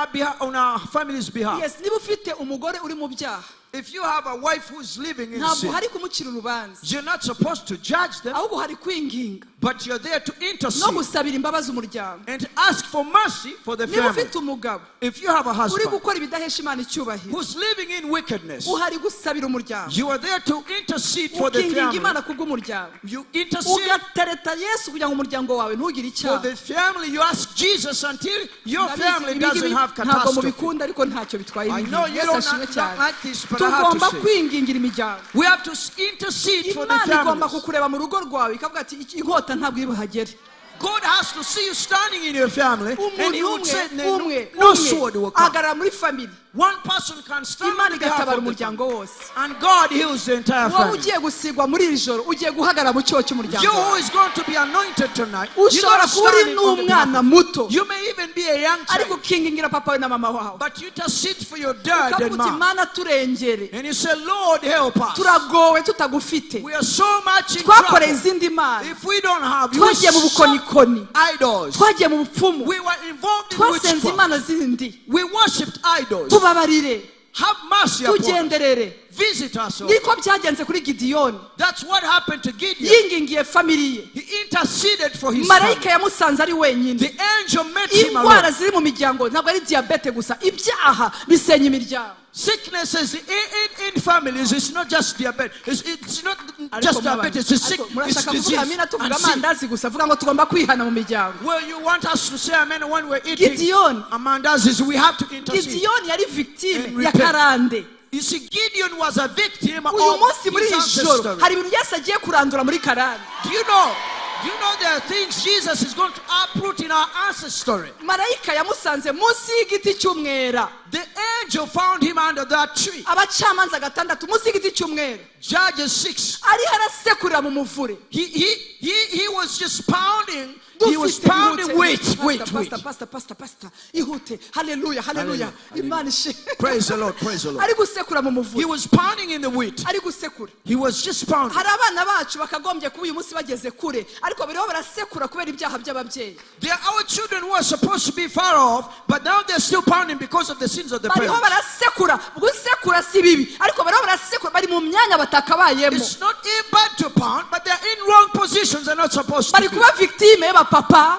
our family's behalf. Yes, niba ufite umugore uri mu byaha, If you have a wife who's living in ntabwo sin, hari kumucira urubanza, you're not supposed to judge them, ahubwo hari kwinginga but you're there to no intercede gusabira imbabazi umuryango. And ask for mercy for the Niba family. ufite umugabo If you have a uri husband gukora ibidahesha Imana icyubahiro, who's living in wickedness, uhari gusabira umuryango, you are there to intercede for the ukinginga family. Imana kubw'umuryango, You intercede ugatereta Yesu kugira ngo umuryango wawe ntugire for icyaha. the family. You ask Jesus until your Ndabizi, family ibi doesn't ngibi have ntabwo catastrophe. mubikunda, ariko ntacyo bitwaye I ibi know ngibi. you Yesu don't ashimwe not cyane. like this, but I have Tugomba to say. kwingingira imiryango. We have to intercede for the Imana igomba families. kukureba mu rugo rwawe ikavuga ati, "Inkota ntabwo iri buhagere." God has to see you standing in your family, and He Umuntu would umwe, say, "No, umwe, no umwe sword will come." ahagarara muri family, One person can stand Imana on behalf igatabara of the umuryango family. wose. And God heals the entire Wowe family. ugiye gusigwa muri iri joro, ugiye guhagarara mu cyuho cy'umuryango You who wawe. is going to be anointed tonight, you're Ushobora going to kuba uri stand on the behalf n'umwana of- muto, You may even be a young ariko child, ukingingira papa we na mama wawe, but you intercede for your dad ukavuga and uti, mom. "Mana, turengere, And you say, "Lord, help us. turagowe tutagufite, We are so much in twakoreye trouble. izindi mana, If we don't have you, we twagiye mu serve bukonikoni, idols. twagiye mu bupfumu, We were involved in twasenze witchcraft. imana zindi, We worshipped idols. tubabarire, Have mercy upon us. Tugenderere." Visit us, O God." Niko byagenze kuri Gidiyoni. That's what happened to Gideon. Yingingiye family ye. He interceded for his Marayika family. yamusanze ari wenyine. The angel met him Indwara alone. ziri mu miryango ntabwo ari diyabete gusa, ibyaha bisenya imiryango. Sicknesses in families, it's not just diabetes. It's not Ariko just mwabana, diabetes, it's sick, ariko it's murashaka kuvuga disease amina tuvuga and sin. amandazi gusa, vuga ngo tugomba kwihana mu miryango. Well, you want us to say amen when we're eating Gideon. Amandazis, we have to intercede. Gidiyoni yari victime And ya repent. karande. You see, Gideon was a victim Uyu of munsi muri his iri joro ancestry. hari ibintu Yesu agiye kurandura muri karande. Do you know? Do you know there are things Jesus is going to uproot in our ancestry? Marayika yamusanze munsi y'igiti cy'umwera. The angel found him under that tree. Abacamanza gatandatu, munsi y'igiti cy'umwera, Judges 6. ariho arasekurira mu muvure. He was just pounding. He was Dufite pounding ihute. wheat, Pastor, wheat, pastor, wheat. Pastor, pastor, pastor, ihute! Haleluya, haleluya! Hallelujah. Imana ishimwe. Praise the Lord, praise the Lord. Ari gusekura mu He muvure. was pounding in the wheat. Ari gusekura. He was just pounding. Hari abana bacu bakagombye kuba uyu munsi bageze kure, ariko bariho barasekura kubera ibyaha by'ababyeyi. They are our children who are supposed to be far off, but now they're still pounding because of the sins of the Bariho parents. barasekura. Gusekura si bibi, ariko bariho barasekura, bari mu myanya batakabayemo. It's not bad to pound, but they're in wrong positions they're not supposed to Bari be. Kuba victime y'abapapa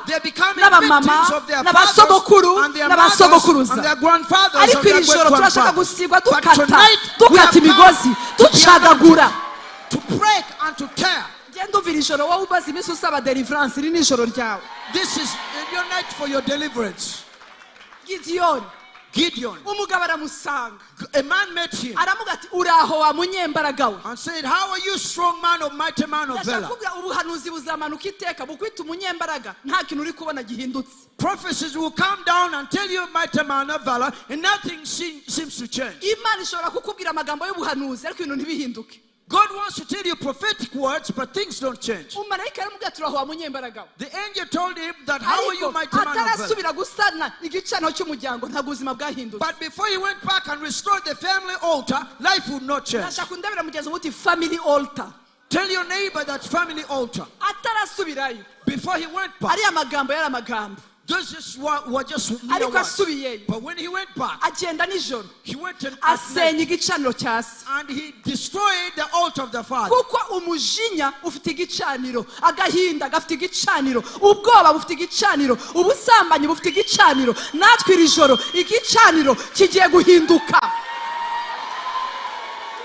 They're becoming n'abamama victims of their fathers n'abasogokuru and their mothers n'abasogokuruza. And their grandfathers Ariko and their iri joro turashaka great-grandfathers. gusigwa, But dukata, tonight, we dukata have come imigozi, to be ducagagura. anointed, to break and to tear. Genda umva, iri joro wowe umaze iminsi usaba deliverance, iri ni ijoro ryawe. This is your night for your deliverance. Gidiyoni, Gideon, umugabo aramusanga, a man met him aramuga ati, "Uraho wa munyembaraga we?" and said, "How are you, strong man of mighty man of Ndashaka valor?" kuvuga ubuhanuzi buzamanuka iteka bukwita umunyembaraga, nta kintu uri kubona gihindutse. Prophecies will come down and tell you, mighty man of valor, and nothing seems to change. Imana ishobora kukubwira amagambo y'ubuhanuzi, ariko ibintu ntibihinduke. God wants to tell you prophetic words, but things don't change. Umumarayika aramubwira ati, "Uraho wa munyembaraga we?" The angel told him that, "How are you, Ariko mighty man of valor?" atarasubira gusana igicaniro cy'umuryango, ntabwo ubuzima bwahindutse. But before he went back and restored the family altar, life would not change. Ndashaka undebera mugenzi wawe uti, "Family altar." Tell your neighbor that family altar. Atarasubirayo, Before he went back, ariya magambo yari amagambo, those just were just mere ariko words. asubiyeyo, But when he went back, agenda nijoro, he went and, at asenya night, igicaniro cya se. And he destroyed the altar of the father. Kuko umujinya ufite igicaniro, agahinda gafite igicaniro, ubwoba bufite igicaniro, ubusambanyi bufite igicaniro. Natwe iri joro igicaniro kigiye guhinduka.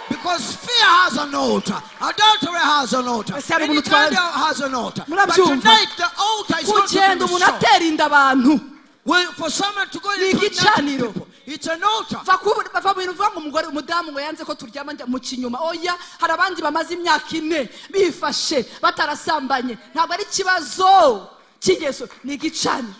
Because Because fear has an altar. Adultery has an altar. Ese hari Any umuntu twari- kind of has an altar. But Murabyumva? tonight the altar is going to Kugenda be umuntu destroyed. atera inda abantu. Well, for someone to go Ni and igicaniro. people, it's an altar. Va mu bintu uvuga ngo umugore umudamu ngo yanze ko turyama njya mu kinyuma. Oya, hari abandi bamaze imyaka 4 bifashe batarasambanye. Ntabwo ari ikibazo cy'ingeso, ni igicaniro.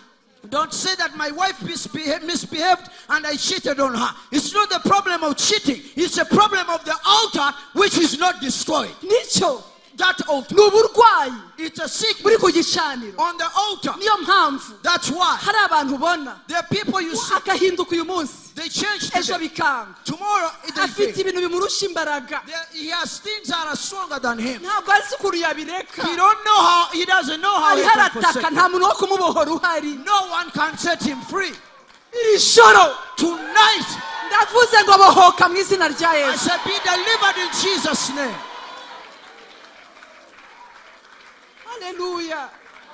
Don't say that my wife misbehaved and I cheated on her. It's not the problem of cheating. It's a problem of the altar which is not destroyed. Nicyo. That altar. Ni uburwayi It's a sickness buri ku gicaniro. on the altar. Niyo mpamvu That's why hari abantu ubona there are people you see, agahinduka uyu munsi, they change ejo today. bikanga. Tomorrow they Afite fail. ibintu bimurusha imbaraga. He has things that are stronger than him. Ntabwo azi ukuntu yabireka. He don't know how. He doesn't know how he Ariho can arataka, forsake. nta muntu wo kumubohora uhari. No one can set him free. Iri joro Tonight, ndavuze ngo bohoka mu izina rya I Yesu. shall be delivered in Jesus' name. Haleluya.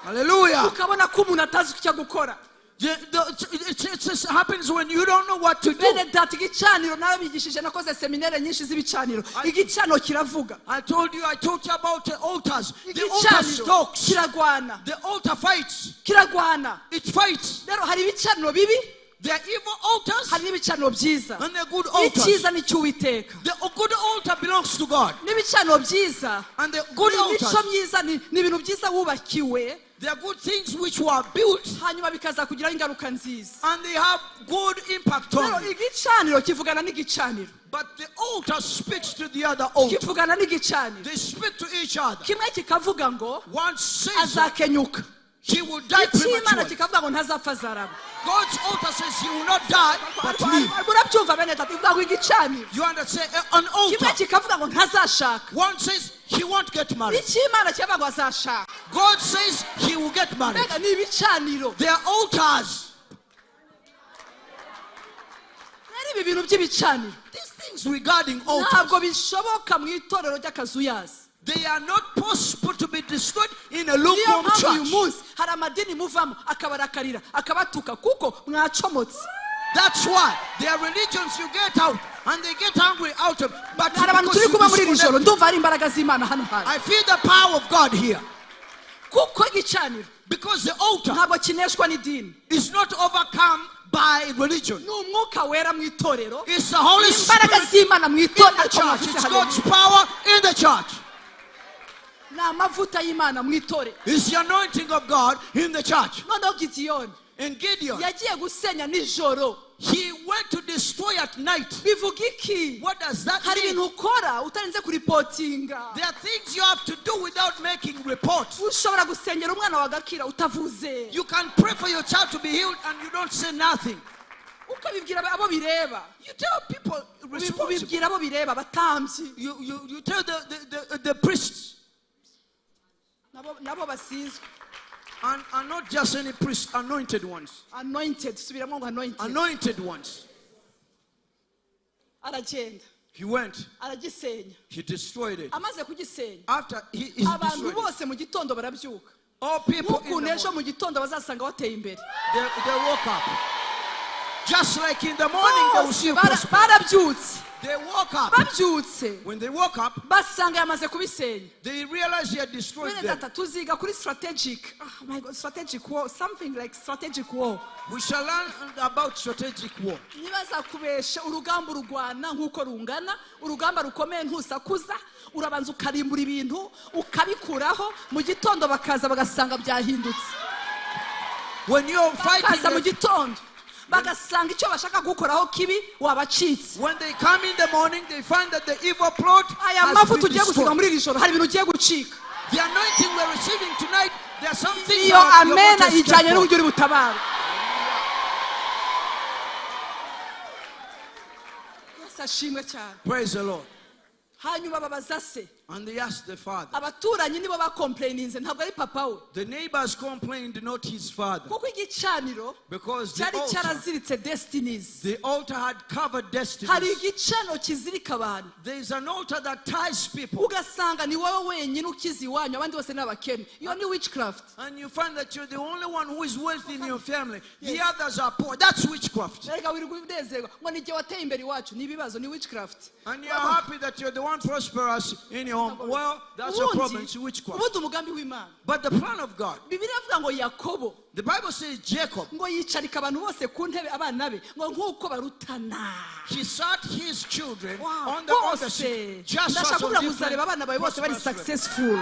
Hallelujah. Ukabona ko umuntu atazi icyo gukora. It happens when you don't know what to do. Bene data, igicaniro narabigishije, nakoze seminere nyinshi z'ibicaniro. Igicaniro kiravuga. I told you, I taught you about the altars. The altar Igicaniro talks. kiragwana. The altar fights. Kiragwana. It fights. Rero hari ibicaniro bibi, There are evil altars hari n'ibicaniro byiza. and the good altars. Icyiza ni icy'Uwiteka. The good altar belongs to God. N'ibicaniro byiza, And the good ni imico altars, myiza, ni ibintu byiza wubakiwe, there are good things which were built hanyuma bikazakugiraho ingaruka nziza. and they have good impact Rero on you. igicaniro kivugana n'igicaniro. But the altar speaks to the other altar. Kivugana n'igicaniro. They speak to each other. Kimwe kikavuga ngo One says azakenyuka. he will die Icy'Imana prematurely. kikavuga ngo ntazapfa azarama. God's altar says he will not die but live. Murabyumva bene data, ivuga ngo igicaniro. You understand? An Kimwe altar. kikavuga ngo ntazashaka. One says he won't get married. Icy'Imana kikavuga ngo azashaka. God says he will get married. Mbega ni ibicaniro. There are altars. Rero ibi bintu by'ibicaniro These things regarding altars, ntabwo bishoboka mu itorero ry'akazuyazi. they are not possible to be destroyed in a Niyo lukewarm mpamvu uyu church. munsi hari amadini muvamo akabarakarira akabatuka kuko mwacomotse. That's why there are religions you get out and they get angry out of. But Hari abantu because turi you kuba muri iri joro, disconnect, ndumva hari imbaraga z'Imana hano hantu. I feel the power of God here. Kuko igicaniro Because the altar ntabwo kineshwa n'idini. is not overcome by religion. Ni umwuka wera mu itorero. It's the Holy Imbaraga Spirit z'Imana mu in itorero. the Ariko church. mwavuze It's haleluya. God's power in the church. Ni amavuta y'Imana mu itorero. It's the anointing of God in the church. Noneho Gidiyoni And Gideon, yagiye gusenya nijoro. he went to destroy at night. Bivuga iki? What does that Hari mean? ibintu ukora utarinze kuripotinga. There are things you have to do without making reports. Ushobora gusengera umwana wagakira utavuze. You can pray for your child to be healed and you don't say nothing. Ukabibwira abo bireba. You tell people responsible. Ubibwira abo bireba, abatambyi. You tell the priests. Nabo basizwe. And not just any priests, anointed ones. Anointed, subiramo ngo anointed. Anointed ones. Aragenda. He went. Aragisenya. He destroyed it. Amaze kugisenya, After he abantu destroyed it. bose mu gitondo barabyuka. All people in Nk'ukuntu the ejo morning, mu gitondo bazasanga wateye imbere. they woke up. Just like in the morning, they will see you Bose prosper. barabyutse. They woke up. Babyutse When they woke up, basanga yamaze kubisenya. they realized he had destroyed Bene them. data, tuziga kuri strategic, oh my God, strategic war, something like strategic war. We shall learn about strategic war. Ntibazakubeshe, urugamba urugwana nk'uko rungana. Urugamba rukomeye ntusakuza, urabanza ukarimbura ibintu ukabikuraho, mu gitondo bakaza bagasanga byahindutse. When you're fighting, Bakaza mu gitondo bagasanga icyo bashaka gukoraho kibi wabacitse. when they come in the morning, they find that the evil plot Aya has mavuta been ugiye gusiga destroyed. muri iri joro, hari ibintu ugiye gucika. The anointing we're receiving tonight, there are some things Iyo that you're going amena to escape ijyanye from. n'uburyo uri butabara. Yesu ashimwe cyane. Praise the Lord. Hanyuma babaza se. And they asked the father. Abaturanyi nibo bacomplaininze, ntabwo ari papa we. The neighbors complained, not his father. Kuko igicaniro Because the cyari altar, cyaraziritse destinies. The altar had covered Hari destinies. Igicaniro kizirika abantu. There is an altar that ties people. Ugasanga ni wowe wenyine ukize iwanyu, abandi bose ni abakene. Iyo ni witchcraft. And you find that you're the only one who is wealthy in your family. The Yes. others are poor. That's witchcraft. Reka wirirwa unezerwa ngo ni igihe wateye imbere iwacu, ni ibibazo, ni witchcraft. And you're happy that you're the one prosperous in your home. Well, that's a problem. It's witchcraft. Ubundi umugambi w'Imana, But the plan of God, Bibiliya avuga ngo Yakobo the Bible says Jacob, ngo yicarika abantu bose ku ntebe, abana be, ngo nk'uko barutana. He sat his children Wow, on the other bose seat. Just ndashaka as on kuvuga ngo different uzareba abana bawe bose bari prosperous level. successful.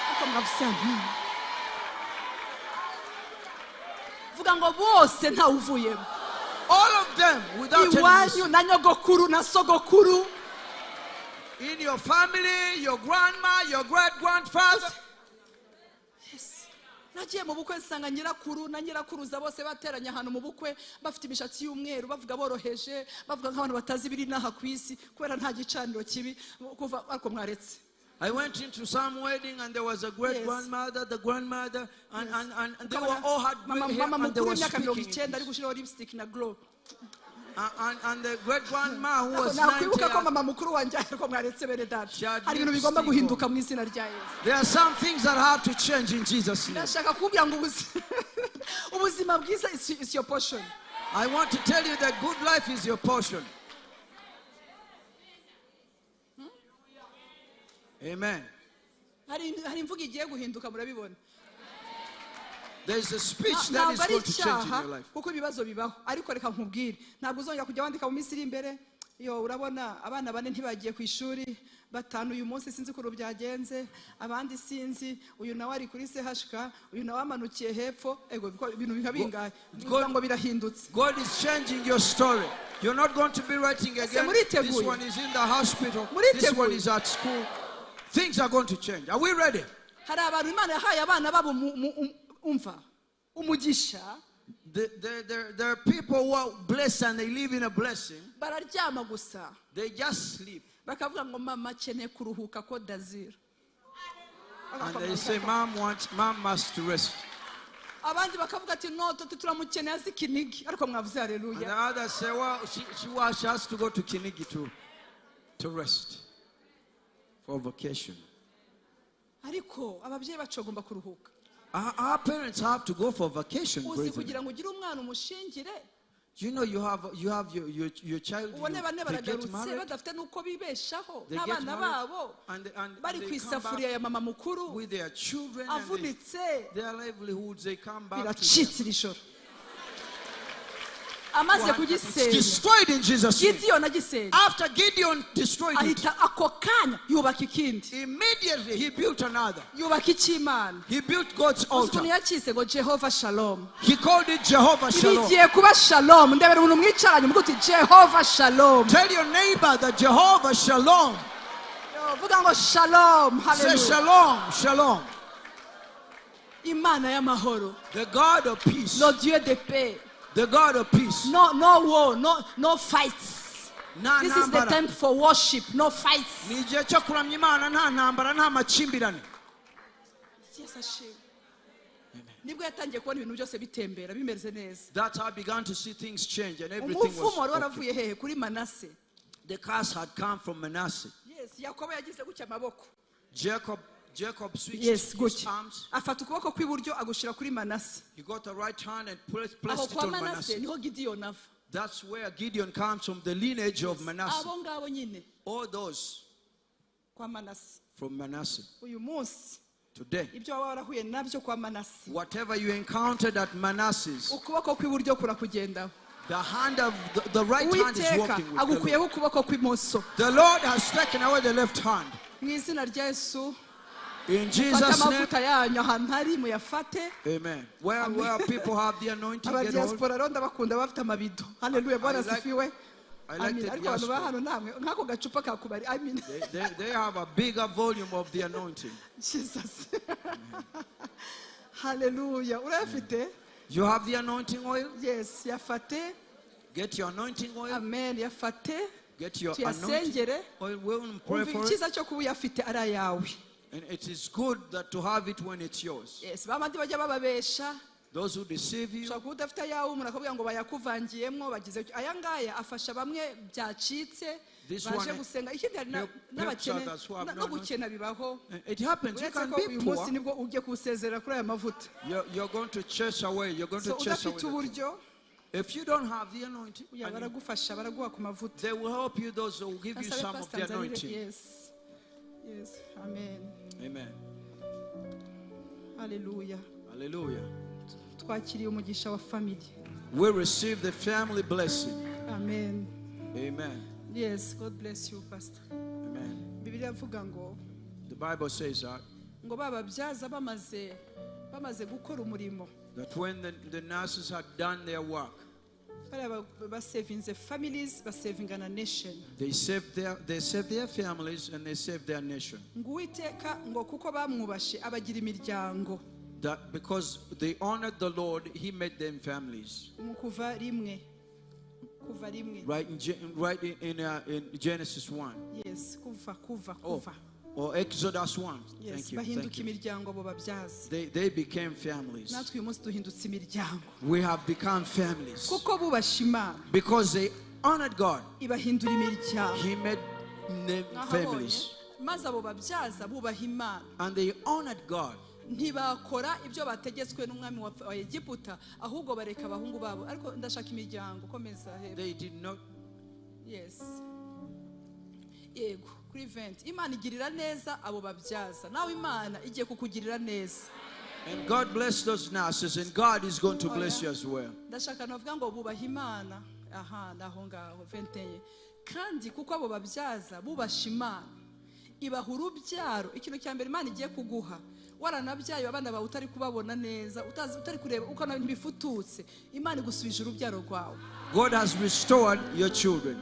Ariko mwavuze vuga ngo bose ntawe uvuyemo. All of them without any Iwanyu mistake. Na nyogokuru na sogokuru. In your family, your grandma, your great grandfather. Yes. Nagiye mu bukwe nsanga nyirakuru na nyirakuruza bose bateranye ahantu mu bukwe, bafite imishatsi y'umweru, bavuga boroheje, bavuga nk'abantu batazi ibiri n'aha ku isi, kubera nta gicaniro kibi kuva. Ariko mwaretse. I went into some wedding and there was a great grandmother, the grandmother, and they were all had Mama, gray hair mama and they mukuru were w'imyaka mirongo speaking icyenda ari English. gushyiraho lipstick na glow. And the great grandma who was 90, Nakwibuka ko mama mukuru wanjye. Ariko mwaretse, bene data. She had Hari ibintu bigomba lipstick guhinduka on. Mu izina rya Yesu. There are some things that have to change in Jesus' name. Ndashaka kukubwira ngo ubuzima bwiza is your portion. I want to tell you that good life is your portion. Amen. Hari imvugo igiye guhinduka, murabibona. There's a speech that Ntabwo is ari going to change in icyaha your life. kuko ibibazo bibaho, ariko reka nkubwire, ntabwo uzongera kujya wandika mu minsi iri imbere yo urabona abana bane ntibagiye ku ishuri, batanu uyu munsi sinzi ukuntu byagenze, abandi sinzi, uyu nawe ari kuri CHK, uyu nawe amanukiye hepfo. Ego ibintu biba bingahe? Bivuga ngo birahindutse. God is changing your story. You're not going to be writing again. This Muriteguye? One is in the hospital. This Muriteguye? One is at school. Things are going to change. Are we ready? Hari abantu Imana yahaye abana babo umva umugisha. There are people who are blessed and they live in a blessing. Bararyama gusa. They just sleep. Bakavuga ngo mama akeneye kuruhuka ko dazira. And they say, Mom must rest." Abandi bakavuga ati no turamukeneye azi Kinigi. Ariko mwavuze And haleluya. the others say, "Well, she has to go to Kinigi to rest for vacation." Ariko ababyeyi bacu bagomba kuruhuka. Our parents have to go for vacation, Uzi brethren. kugira ngo ugire umwana umushingire, You know, you have your child, ubone bane they get baragarutse married, badafite n'uko bibeshaho they get n'abana married, babo and bari they ku come isafuriya back ya mama mukuru with their children and avunitse. Their livelihoods, they come back to them. Biracitse iri joro amaze It's kugisenya. Destroyed in Jesus' name. Gidiyoni agisenya, After Gideon destroyed it, ahita ako kanya yubaka ikindi. Immediately he built another. Yubaka icy'Imana. He built God's Uzi altar. ukuntu yakise? Ngo Jehova Shalom. He called it Jehovah Shalom. Bigiye kuba shalom. Ndebera umuntu mwicaranye umuvuga uti Jehova Shalom. Tell your neighbor that Jehovah Shalom. Yo, vuga ngo shalom. Say Hallelujah. shalom, shalom. Imana y'amahoro. The God of peace. Le Dieu de paix. The God of peace. No, no war, no, no fights. Nta This is the ntambara. Time for worship, no fights. Ni igihe cyo kuramya Imana, nta ntambara, nta makimbirane. Yesu ashimwe. Nibwo yatangiye kubona ibintu byose bitembera bimeze neza. That's how I began to see things change and everything was Umuvumo wari okay. waravuye hehe? Kuri Manase. The curse had come from Manasseh. Yes, Yakobo yagize gutya amaboko. Jacob switched Yes, his gutya arms. Afata ukuboko kw'iburyo agushyira kuri Manase. He got the right hand and placed, Aho placed it kwa on Manase Manasseh. niho Gidiyoni ava. That's where Gideon comes from, the lineage of Manasseh. Abo ngabo nyine All those kwa Manase. From Manasseh. Uyu munsi Today, ibyo waba warahuye nabyo kwa Manase, whatever you encountered at Manasseh, ukuboko kw'iburyo kurakugendaho. The hand of the right hand is Uwiteka walking with the Lord. agukuyeho ukuboko kw'imoso. The Lord has taken away the left hand. Mu izina rya Yesu. In Fate Jesus' name, amavuta yanyu ahantu hari muyafate. Amen. Where people have the anointing, get hold. Abadiaspora rero ndabakunda, bafite amabido. Haleluya, Bwana asifiwe. I like Amen. the Ariko abantu ba diaspora. hano namwe nk'ako gacupa kakubari, amen. They have a bigger volume of the anointing. Jesus, haleluya. Urayafite? You have the anointing oil? Yes, yafate. Get your anointing oil. Amen, yafate. Get your anointing Tuyasengere. Oil. We will pray Umva for it. icyiza cyo kuba uyafite ari ayawe. And it is good that to have it when it's yours. Yes, babandi bajya bababesha. Those who deceive you, Ushobora kuba udafite ayawe, umuntu akakubwira ngo bayakuvangiyemo bagize aya ngaya afasha bamwe byacitse This baje one gusenga. Ikindi hari helps n'abakene others who have no no gukena bibaho. It happens. You Uretse can ko be uyu munsi poor. nibwo ugiye kuwusezerera kuri aya mavuta. You're going to chase away. You're going So to chase away udafite the uburyo, If you don't have the anointing, uya and baragufasha, baraguha ku mavuta. they will help you. Those who will give you Asabe some of Pastor the Nzarire. anointing. Yes, amen. Amen. Haleluya. Hallelujah. Twakiriye umugisha wa family. We receive the family blessing. Amen. Amen. Yes, God bless you, Pastor. Amen. Bibiliya avuga ngo The Bible says that ngo bababyaza bamaze gukora umurimo, that when the nurses had done their work, bariya basevinze families, basevinga na nation. they saved their families and they saved their nation. Ngo Uwiteka ngo kuko bamwubashe abagira imiryango. That because they honored the Lord, He made them families. Mu Kuva 1, Kuva 1. Right in Genesis 1. Yes, Kuva, Oh, Kuva. or Exodus 1. Yes. Thank you. Bahinduka Thank you. imiryango abo babyaza. They became families. Natwe uyu munsi duhindutse imiryango. We have become families. Kuko bubashe Imana, Because they honored God, ibahindura imiryango. He made them Mwahabonye? families. Maze abo babyaza bubaha Imana, And they honored God. ntibakora ibyo bategetswe n'umwami wa Egiputa, ahubwo bareka abahungu babo. Ariko ndashaka imiryango, komeza hepfo. They did not. Yes, yego, kuri 20. Imana igirira neza abo babyaza, nawe Imana igiye kukugirira neza. And God bless those nurses, and God is going to Oh, bless yeah. you as well. Ndashaka navuga ngo bubaha Imana. Aha, naho ngaho 21. Kandi kuko abo babyaza bubasha Imana, ibaha urubyaro. Ikintu cya mbere Imana igiye kuguha, waranabyaye abana bawe utari kubabona neza, utazi, utari kureba uko ntibifututse, Imana igusubije urubyaro rwawe. God has restored your children.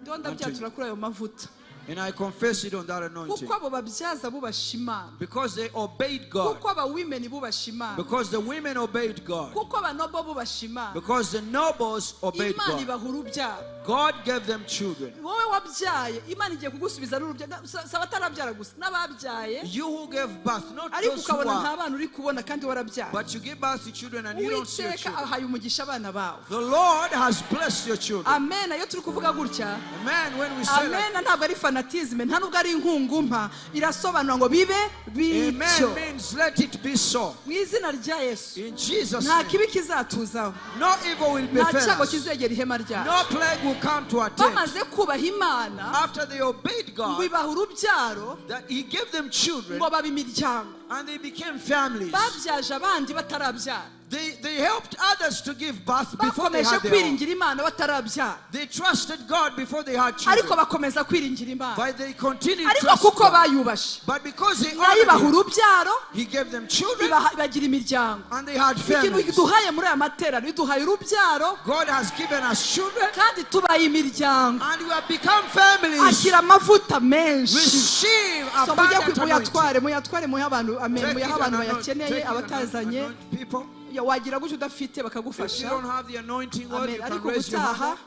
Ndiho ndabyatura kuri ayo mavuta. And I confess it on that anointing. Kuko abo babyaza bubasha Imana, Because they obeyed God. kuko aba women bubasha Imana, Because the women obeyed God. kuko aba noble bubasha Imana, Because the nobles obeyed Imana God. ibaha urubyaro. God gave them children. Wowe wabyaye, Imana igiye kugusubiza n'urubyaro. Si abatarabyara gusa, n'ababyaye. You who gave birth, not Ariko those who ukabona nta are, bana uri kubona kandi warabyaye, but you give birth to children and you don't see your Uwiteka children. ahaye umugisha abana bawe. The Lord has blessed your children. Amen. Iyo turi kuvuga gutya, Amen. When we say amen, like, ntabwo ari fanatisme, nta nubwo ari inkungumpa, irasobanura ngo bibe bityo. Amen means let it be so. Mu izina rya Yesu, In Jesus' nta name. kibi kizatuzaho, No evil will nta befell cyago us. kizegera ihema ryacu. No plague will come to our tent. Bamaze kubaha Imana, After they obeyed ngo God, ibaha urubyaro, that He gave them children ngo babe imiryango. and they became families. Babyaje abandi batarabyara. They helped others to give birth before they Bakomeje had their own. kwiringira Imana batarabyara, They trusted God before they had ariko children. bakomeza kwiringira Imana. But they continued Ariko trusting kuko God. bayubashe, But because they nayo ibaha honored Him, urubyaro, He gave them children ibagira imiryango. and they had Ikintu families. iduhaye muri aya materaniro, iduhaye urubyaro, God has given us children kandi tubaye imiryango. and we have become families. Ashyira amavuta menshi. Receive So mujye abundant anointing. muyatware, muyatware, muhe abantu, amen. Take Muyahe it abantu and anoint- bayakeneye, take it and abatazanye. anoint people. Ya, wagira gutyo udafite, If bakagufasha. you don't have the anointing oil, Amen. you can Ariko raise your ubutaha, hand.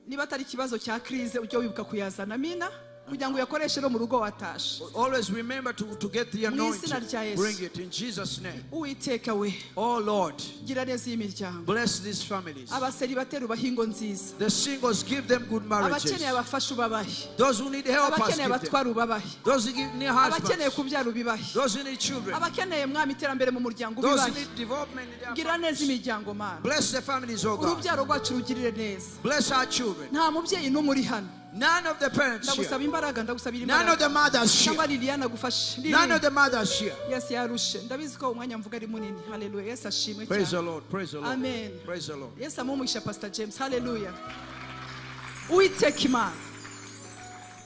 niba atari ikibazo cya crise, ujye wibuka kuyazana, amina, kugira ngo uyakoreshe no mu rugo watashe. Always remember to get the Mu izina anointing. rya Yesu. Bring it in Jesus' name. Uwiteka we, Oh Lord, gira neza iyi miryango. bless these families. Abaseribateri ubahe ingo nziza. The singles, give them good marriages. Abakeneye abafasha ubabahe. Those who need help us, Abakeneye give them. abatwara ubabahe. Those who need Abakeneye husbands. kubyara ubibahe. Those who need children. Abakeneye, Mwami, iterambere mu muryango Those who ubibahe. need development in their Gira neza families. imiryango, Mana. Bless the families, oh God. Urubyaro rwacu rugirire neza. Bless our children. Nta mubyeyi n'umwe uri hano. None of the parents here. Ndagusaba imbaraga, ndagusabira None of imbaraga. the mothers here. Cyangwa Liliana agufashe. None Lili. of the mothers here. Yesu yarushe, ndabizi ko umwanya mvuga ari munini. Haleluya, Yesu ashimwe Praise the cyane. Lord. Praise the Lord. Amen. Praise the Lord. Yesu amuhe umugisha, Pastor James. Haleluya. Uwiteka Imana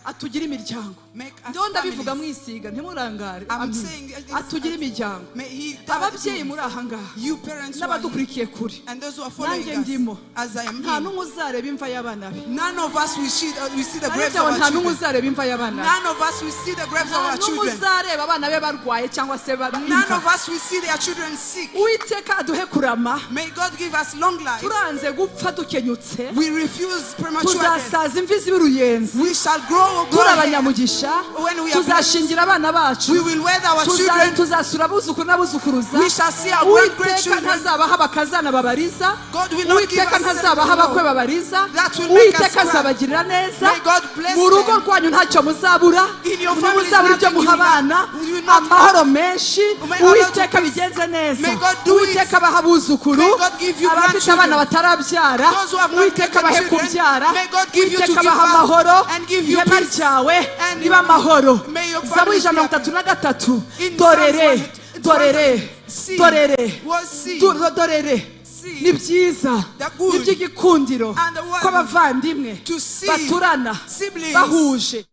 Atugire imiryango. Make us Ndiho ndabivuga families. mwisiga ntimurangare. I'm saying it's- Atugire imiryango. May He Ababyeyi muri aha ngaha you parents who are here, n'abadukurikiye kure, and those who are following nanjye us, ndimo, as I am nta in, n'umwe uzareba imva y'abana be. none of us will see the graves Ariko of our nta n'umwe children. uzareba imva y'abana be. None of us will see the graves of Nta our n'umwe children. uzareba abana be barwaye cyangwa se None bapfa. of us will see their children sick. Uwiteka aduhe kurama. May God give us long life. Turanze gupfa dukenyutse. We refuse premature death. Tuzasaza imvi z'uruyenzi We shall grow turi gray hair. abanyamugisha. When we are Tuzashingira abana bacu. We will wed our children. Tuzasura abuzukuru n'abuzukuruza. We shall see our Uwiteka great-grandchildren. ntazabaha abakazana babariza. God will not give Uwiteka us ntazabaha no. abakwe babariza. That will make us Uwiteka cry. azabagirira neza. May God bless Mu rugo them. rwanyu ntacyo muzabura. In your families, Ntimuzabura ibyo nothing muha you will abana. lack. You will not Amahoro menshi. May Allah Uwiteka do peace. bigenze neza. May God do it. Uwiteka abaha abuzukuru. May God give you Abafite grandchildren. abana batarabyara, Those who have not Uwiteka given abahe children, kubyara. may God give you to Uwiteka give abaha birth amahoro. and give you Ihema peace. ryawe And ribe amahoro. may your Zaburi families ijana na be mirongo itatu na gatatu. In Dorere, Psalms dorere, see, dorere, was see, dorere. See, Ni byiza, the good ni iby'igikundiro and the worthy ko abavandimwe to see baturana siblings. bahuje.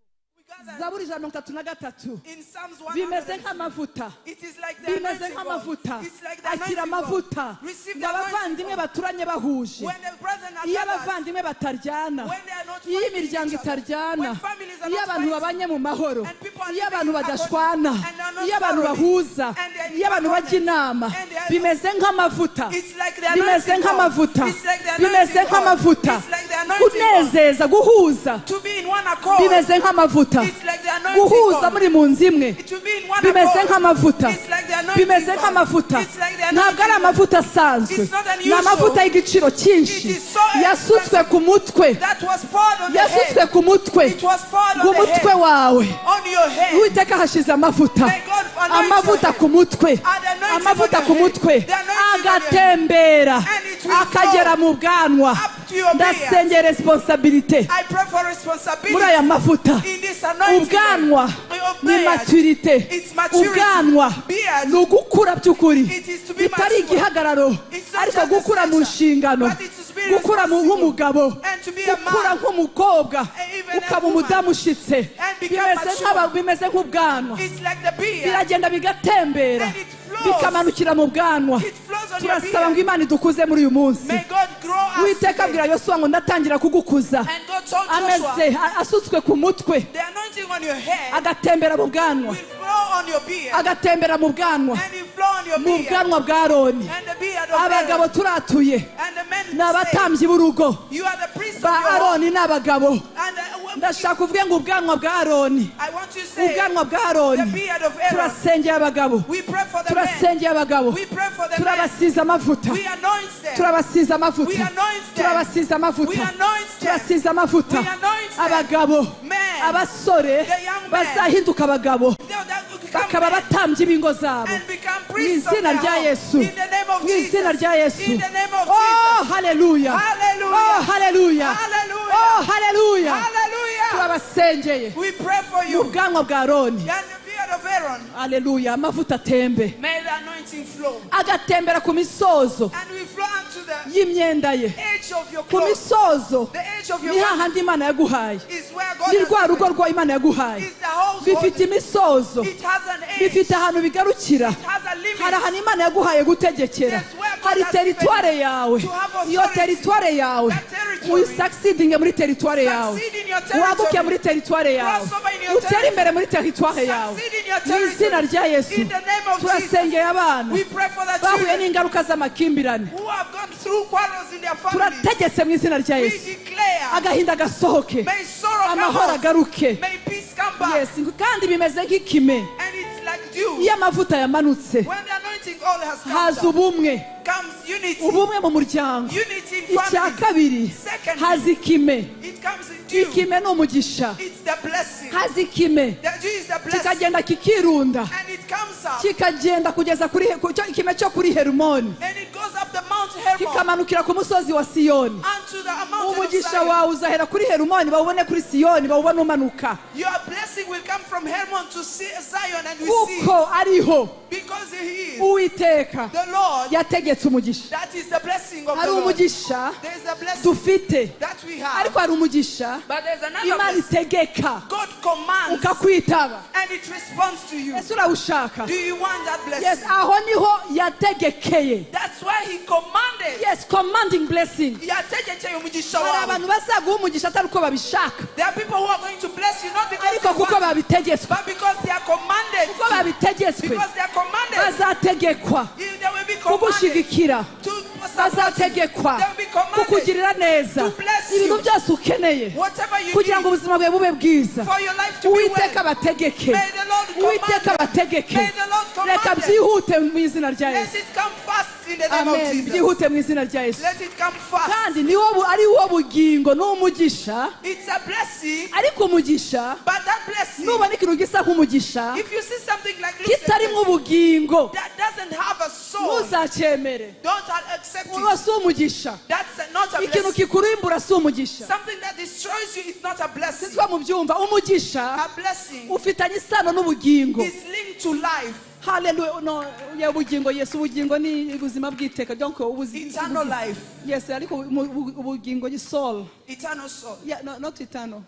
Zaburi ijana na mirongo itatu na gatatu. In Psalms Bimeze 100, nk'amavuta, it is like the bimeze anointing oil. nk'amavuta. It's like the Akira anointing oil. amavuta. Receive Ngo the anointing abavandimwe oil. baturanye bahuje, When the brethren are iyo gathered, abavandimwe bataryana, when they are not iyo fighting imiryango each other, itaryana, when families are iyo not abantu fighting, babanye mu mahoro, and people are iyo abantu living in badashwana, accord, and are not iyo abantu quarreling, bahuza, and they are in iyo abantu bajya accordance, inama, and they are- bimeze nk'amavuta. It's like the Bimeze anointing oil. nk'amavuta. It's like the Bimeze anointing oil. nk'amavuta. It's like the anointing oil. Kunezeza, guhuza, To be in one accord. bimeze nk'amavuta. It's like the anointing Guhuza oil. muri mu nzu imwe, To be in one bimeze accord. nk'amavuta. It's like the anointing Bimeze oil. nk'amavuta. It's like the Ntabwo ari anointing oil. amavuta asanzwe, It's not ni unusual. amavuta y'igiciro cyinshi It is so yasutswe ku mutwe, That was poured on the yasutswe head. ku mutwe. It was poured Ku on the mutwe head. wawe, On your head. Uwiteka hashize amavuta. May God anoint Amavuta your ku mutwe, And the anointing amavuta on ku your head. mutwe The anointing on your head. agatembera And it will akagera flow mu bwanwa. up to your beard. Ndasengera responsibility I pray for responsibility muri aya mavuta. in this anointing. Ubwanwa Your ni beard. maturite. It's maturity. Ubwanwa Beard. ni ugukura by'ukuri, It is to be bitari mature. igihagararo, It's not ariko just a gukura mu stature, nshingano, but it is to be gukura mu responsible. nk'umugabo, And to be a gukura man. nk'umukobwa, And even a ukaba woman. umudamu ushitse. And become Bimeze mature. bimeze nk'ubwanwa, It's like the beard. biragenda bigatembera, And it flows. bikamanukira mu bwanwa. It flows on your Turasaba beard. ngo Imana idukuze muri uyu munsi. May God grow us Uwiteka today. abwira Yosuwa ngo ndatangira kugukuza, And God told Joshua, ameze asutswe ku mutwe, the anointing on your head agatembera mu bwanwa, will flow on your beard. agatembera mu bwanwa, And it flow on your mu beard. bwanwa bwa Aroni. And the beard of Abagabo Aaron. turatuye And the men ni say, abatambyi b'urugo you are the priest ba of your home. Aroni ni abagabo. And Ndashaka kuvuga ngo ubwanwa bwa Aroni, I want you to say, ubwanwa bwa the Aroni. beard of Aaron. Turasengeye abagabo, We pray for the men. turasengeye abagabo, We pray for the men. turabasiza amavuta, We anoint them. turabasiza We amavuta, anoint them. turabasiza We amavuta, anoint them. turasiza amavuta. We anoint them. Abagabo, Men. abasore The young men. bazahinduka abagabo, They that will become bakaba men abatambyi b'ingo zabo, and become mu priests of izina their rya home. Yesu, In the name of mu izina Jesus. rya Yesu. In the name of Oh Jesus. haleluya, Hallelujah. oh haleluya, Hallelujah. oh haleluya. Hallelujah. Turabasengeye We pray for mu you. bwanwa bwa Aroni. And the beard of Aaron. Haleluya, amavuta atembe, May the anointing flow. agatembera ku misozo And we flow unto the y'imyenda ye, edge of your ku clothes. misozo. The edge of your Ni garment hahandi Imana yaguhaye, is where God ni has rwa given. rugo rwa Imana yaguhaye, It's the household. bifite imisozo, It has an edge. bifite ahantu bigarukira. It has a limit. Hari ahantu Imana yaguhaye gutegekera, Yes, where God hari has given teritware yawe. to have Iyo authority. teritware yawe, That territory. uyisakisidinge muri teritware yawe, Succeed in your territory. waguke muri teritware yawe, Cross over in your utere territory. imbere muri teritware yawe, Succeed in your mu izina territory. rya Yesu. In the name of Turasengeye abana We pray for the bahuye children n'ingaruka z'amakimbirane. who have gone through quarrels in their families. Turategetse mu izina rya We Yesu, declare, agahinda gasohoke, may sorrow come amahoro out. agaruke. May peace come back. Yes, kandi bimeze nk'ikime, And it's like dew. iyo amavuta yamanutse When the anointing oil has come haza down, ubumwe, comes unity. ubumwe mu muryango. Unity in Icya families. kabiri, Secondly, haza ikime. it comes in dew. Ikime ni umugisha. It's the blessing. Haza ikime The dew is the blessing. kikagenda kikirunda, And it comes up. kikagenda kugeza kuri ikime cyo kuri Herumoni, And it goes up the Mount Hermon kikamanukira ku musozi wa Siyoni. unto the mountain of Umugisha Zion. wawe uzahera kuri Herumoni, bawubone kuri Siyoni, bawubone umanuka, Your blessing will come from Hermon to see Zion and we see. kuko ariho Because Because he is Uwiteka the Lord, yategetse umugisha. that is the blessing of Hari the Lord. umugisha There is a blessing dufite, that we have. ariko hari umugisha But there's another Imana blessing. itegeka God commands ukakwitaba. and it responds to you. Ese urawushaka? Do you want that Yes, blessing? aho niho yategekeye. That's why he commanded. Yes, commanding blessing. Yategekeye umugisha Hari wawe. abantu bazaguha umugisha atari uko babishaka, There are people who are going to bless you not because ariko they kuko want, babitegetswe, but because they are commanded. kuko babitegetswe. Because they are commanded. Bazategekwa They will be commanded kugushyigikira, to support you. bazategekwa They will be commanded kukugirira neza. to bless Ibintu you. byose ukeneye Whatever you kugira ngo need ubuzima bwawe bube bwiza, for your life to be Uwiteka well. abategeke. May the Lord command Uwiteka them. abategeke. May the Lord command Reka them. byihute mu izina rya Let Yesu. it come fast in the name of Amen. Jesus. Byihute mu izina rya Yesu. Let it come fast. Kandi niwo ari wo bugingo n'umugisha. It's a blessing, Ariko umugisha, but that blessing, nubona ikintu gisa nk'umugisha if you see something like looks like kitarimo blessing, ubugingo, that doesn't have a soul, ntuzacyemere. don't accept Uwo it. si umugisha. That's not a Ikintu blessing. kikurimbura si umugisha. Something that destroys you is not a blessing. Sitwa mubyumva, umugisha A blessing ufitanye isano n'ubugingo. is linked to life, Haleluya. No, ya bugingo. Yesu, ubugingo ni ubuzima bw'iteka. Donc eternal life, Yes, ariko ubugingo ni soul. Eternal soul. Yeah, no, not eternal.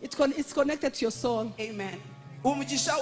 It's connected to your soul. Amen. Umugisha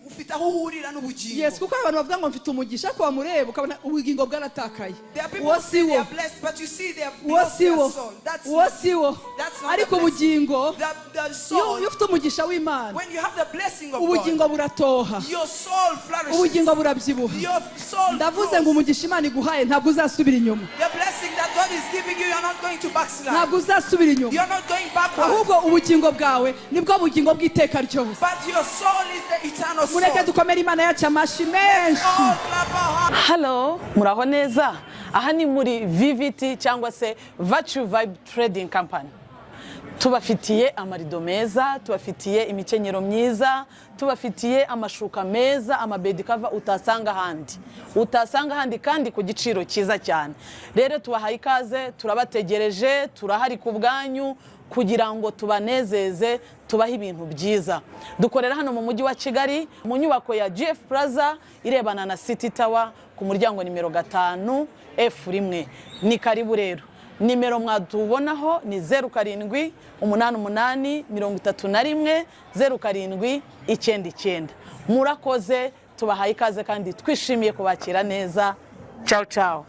ufite aho uhurira n'ubugingo. Yes, kuko abantu bavuga ngo mfite umugisha, ariko wamureba ukabona ubugingo bwaratakaye. There are people Uwo who si say they wo. are blessed, but you see they have Uwo lost si their wo. soul. That's Uwo si wo. that's not Ariko the blessing. ubugingo, The iyo soul, iyo ufite umugisha w'Imana, when you have the blessing of God, ubugingo buratoha, your soul flourishes. ubugingo burabyibuha. Your soul Ndavuze grows. ngo umugisha Imana iguhaye ntabwo uzasubira inyuma. The blessing that God is giving you, you're not going to backslide. Ntabwo uzasubira inyuma. You're not going backward. Ahubwo ubugingo bwawe nibwo bugingo bw'iteka ryose. But your soul is the eternal soul. Mureke dukomere Imana yacu amashyi menshi. All clap our hands. Halo, muraho neza. Aha ni muri VVT cyangwa se Virtue Vibe Trading Company. Tubafitiye amarido meza, tubafitiye imikenyero myiza, tubafitiye amashuka meza, ama bed cover utasanga ahandi, utasanga ahandi, kandi ku giciro cyiza cyane. Rero tubahaye ikaze, turabategereje, turahari ku bwanyu kugira ngo tubanezeze, tubahe ibintu byiza. Dukorera hano mu mujyi wa Kigali, mu nyubako ya GF Plaza irebana na City Tower, ku muryango nimero 5 F1. Ni karibu rero. Nimero mwatubonaho ni 0788 31 0799. Murakoze, tubahaye ikaze kandi twishimiye kubakira neza. Ciao ciao.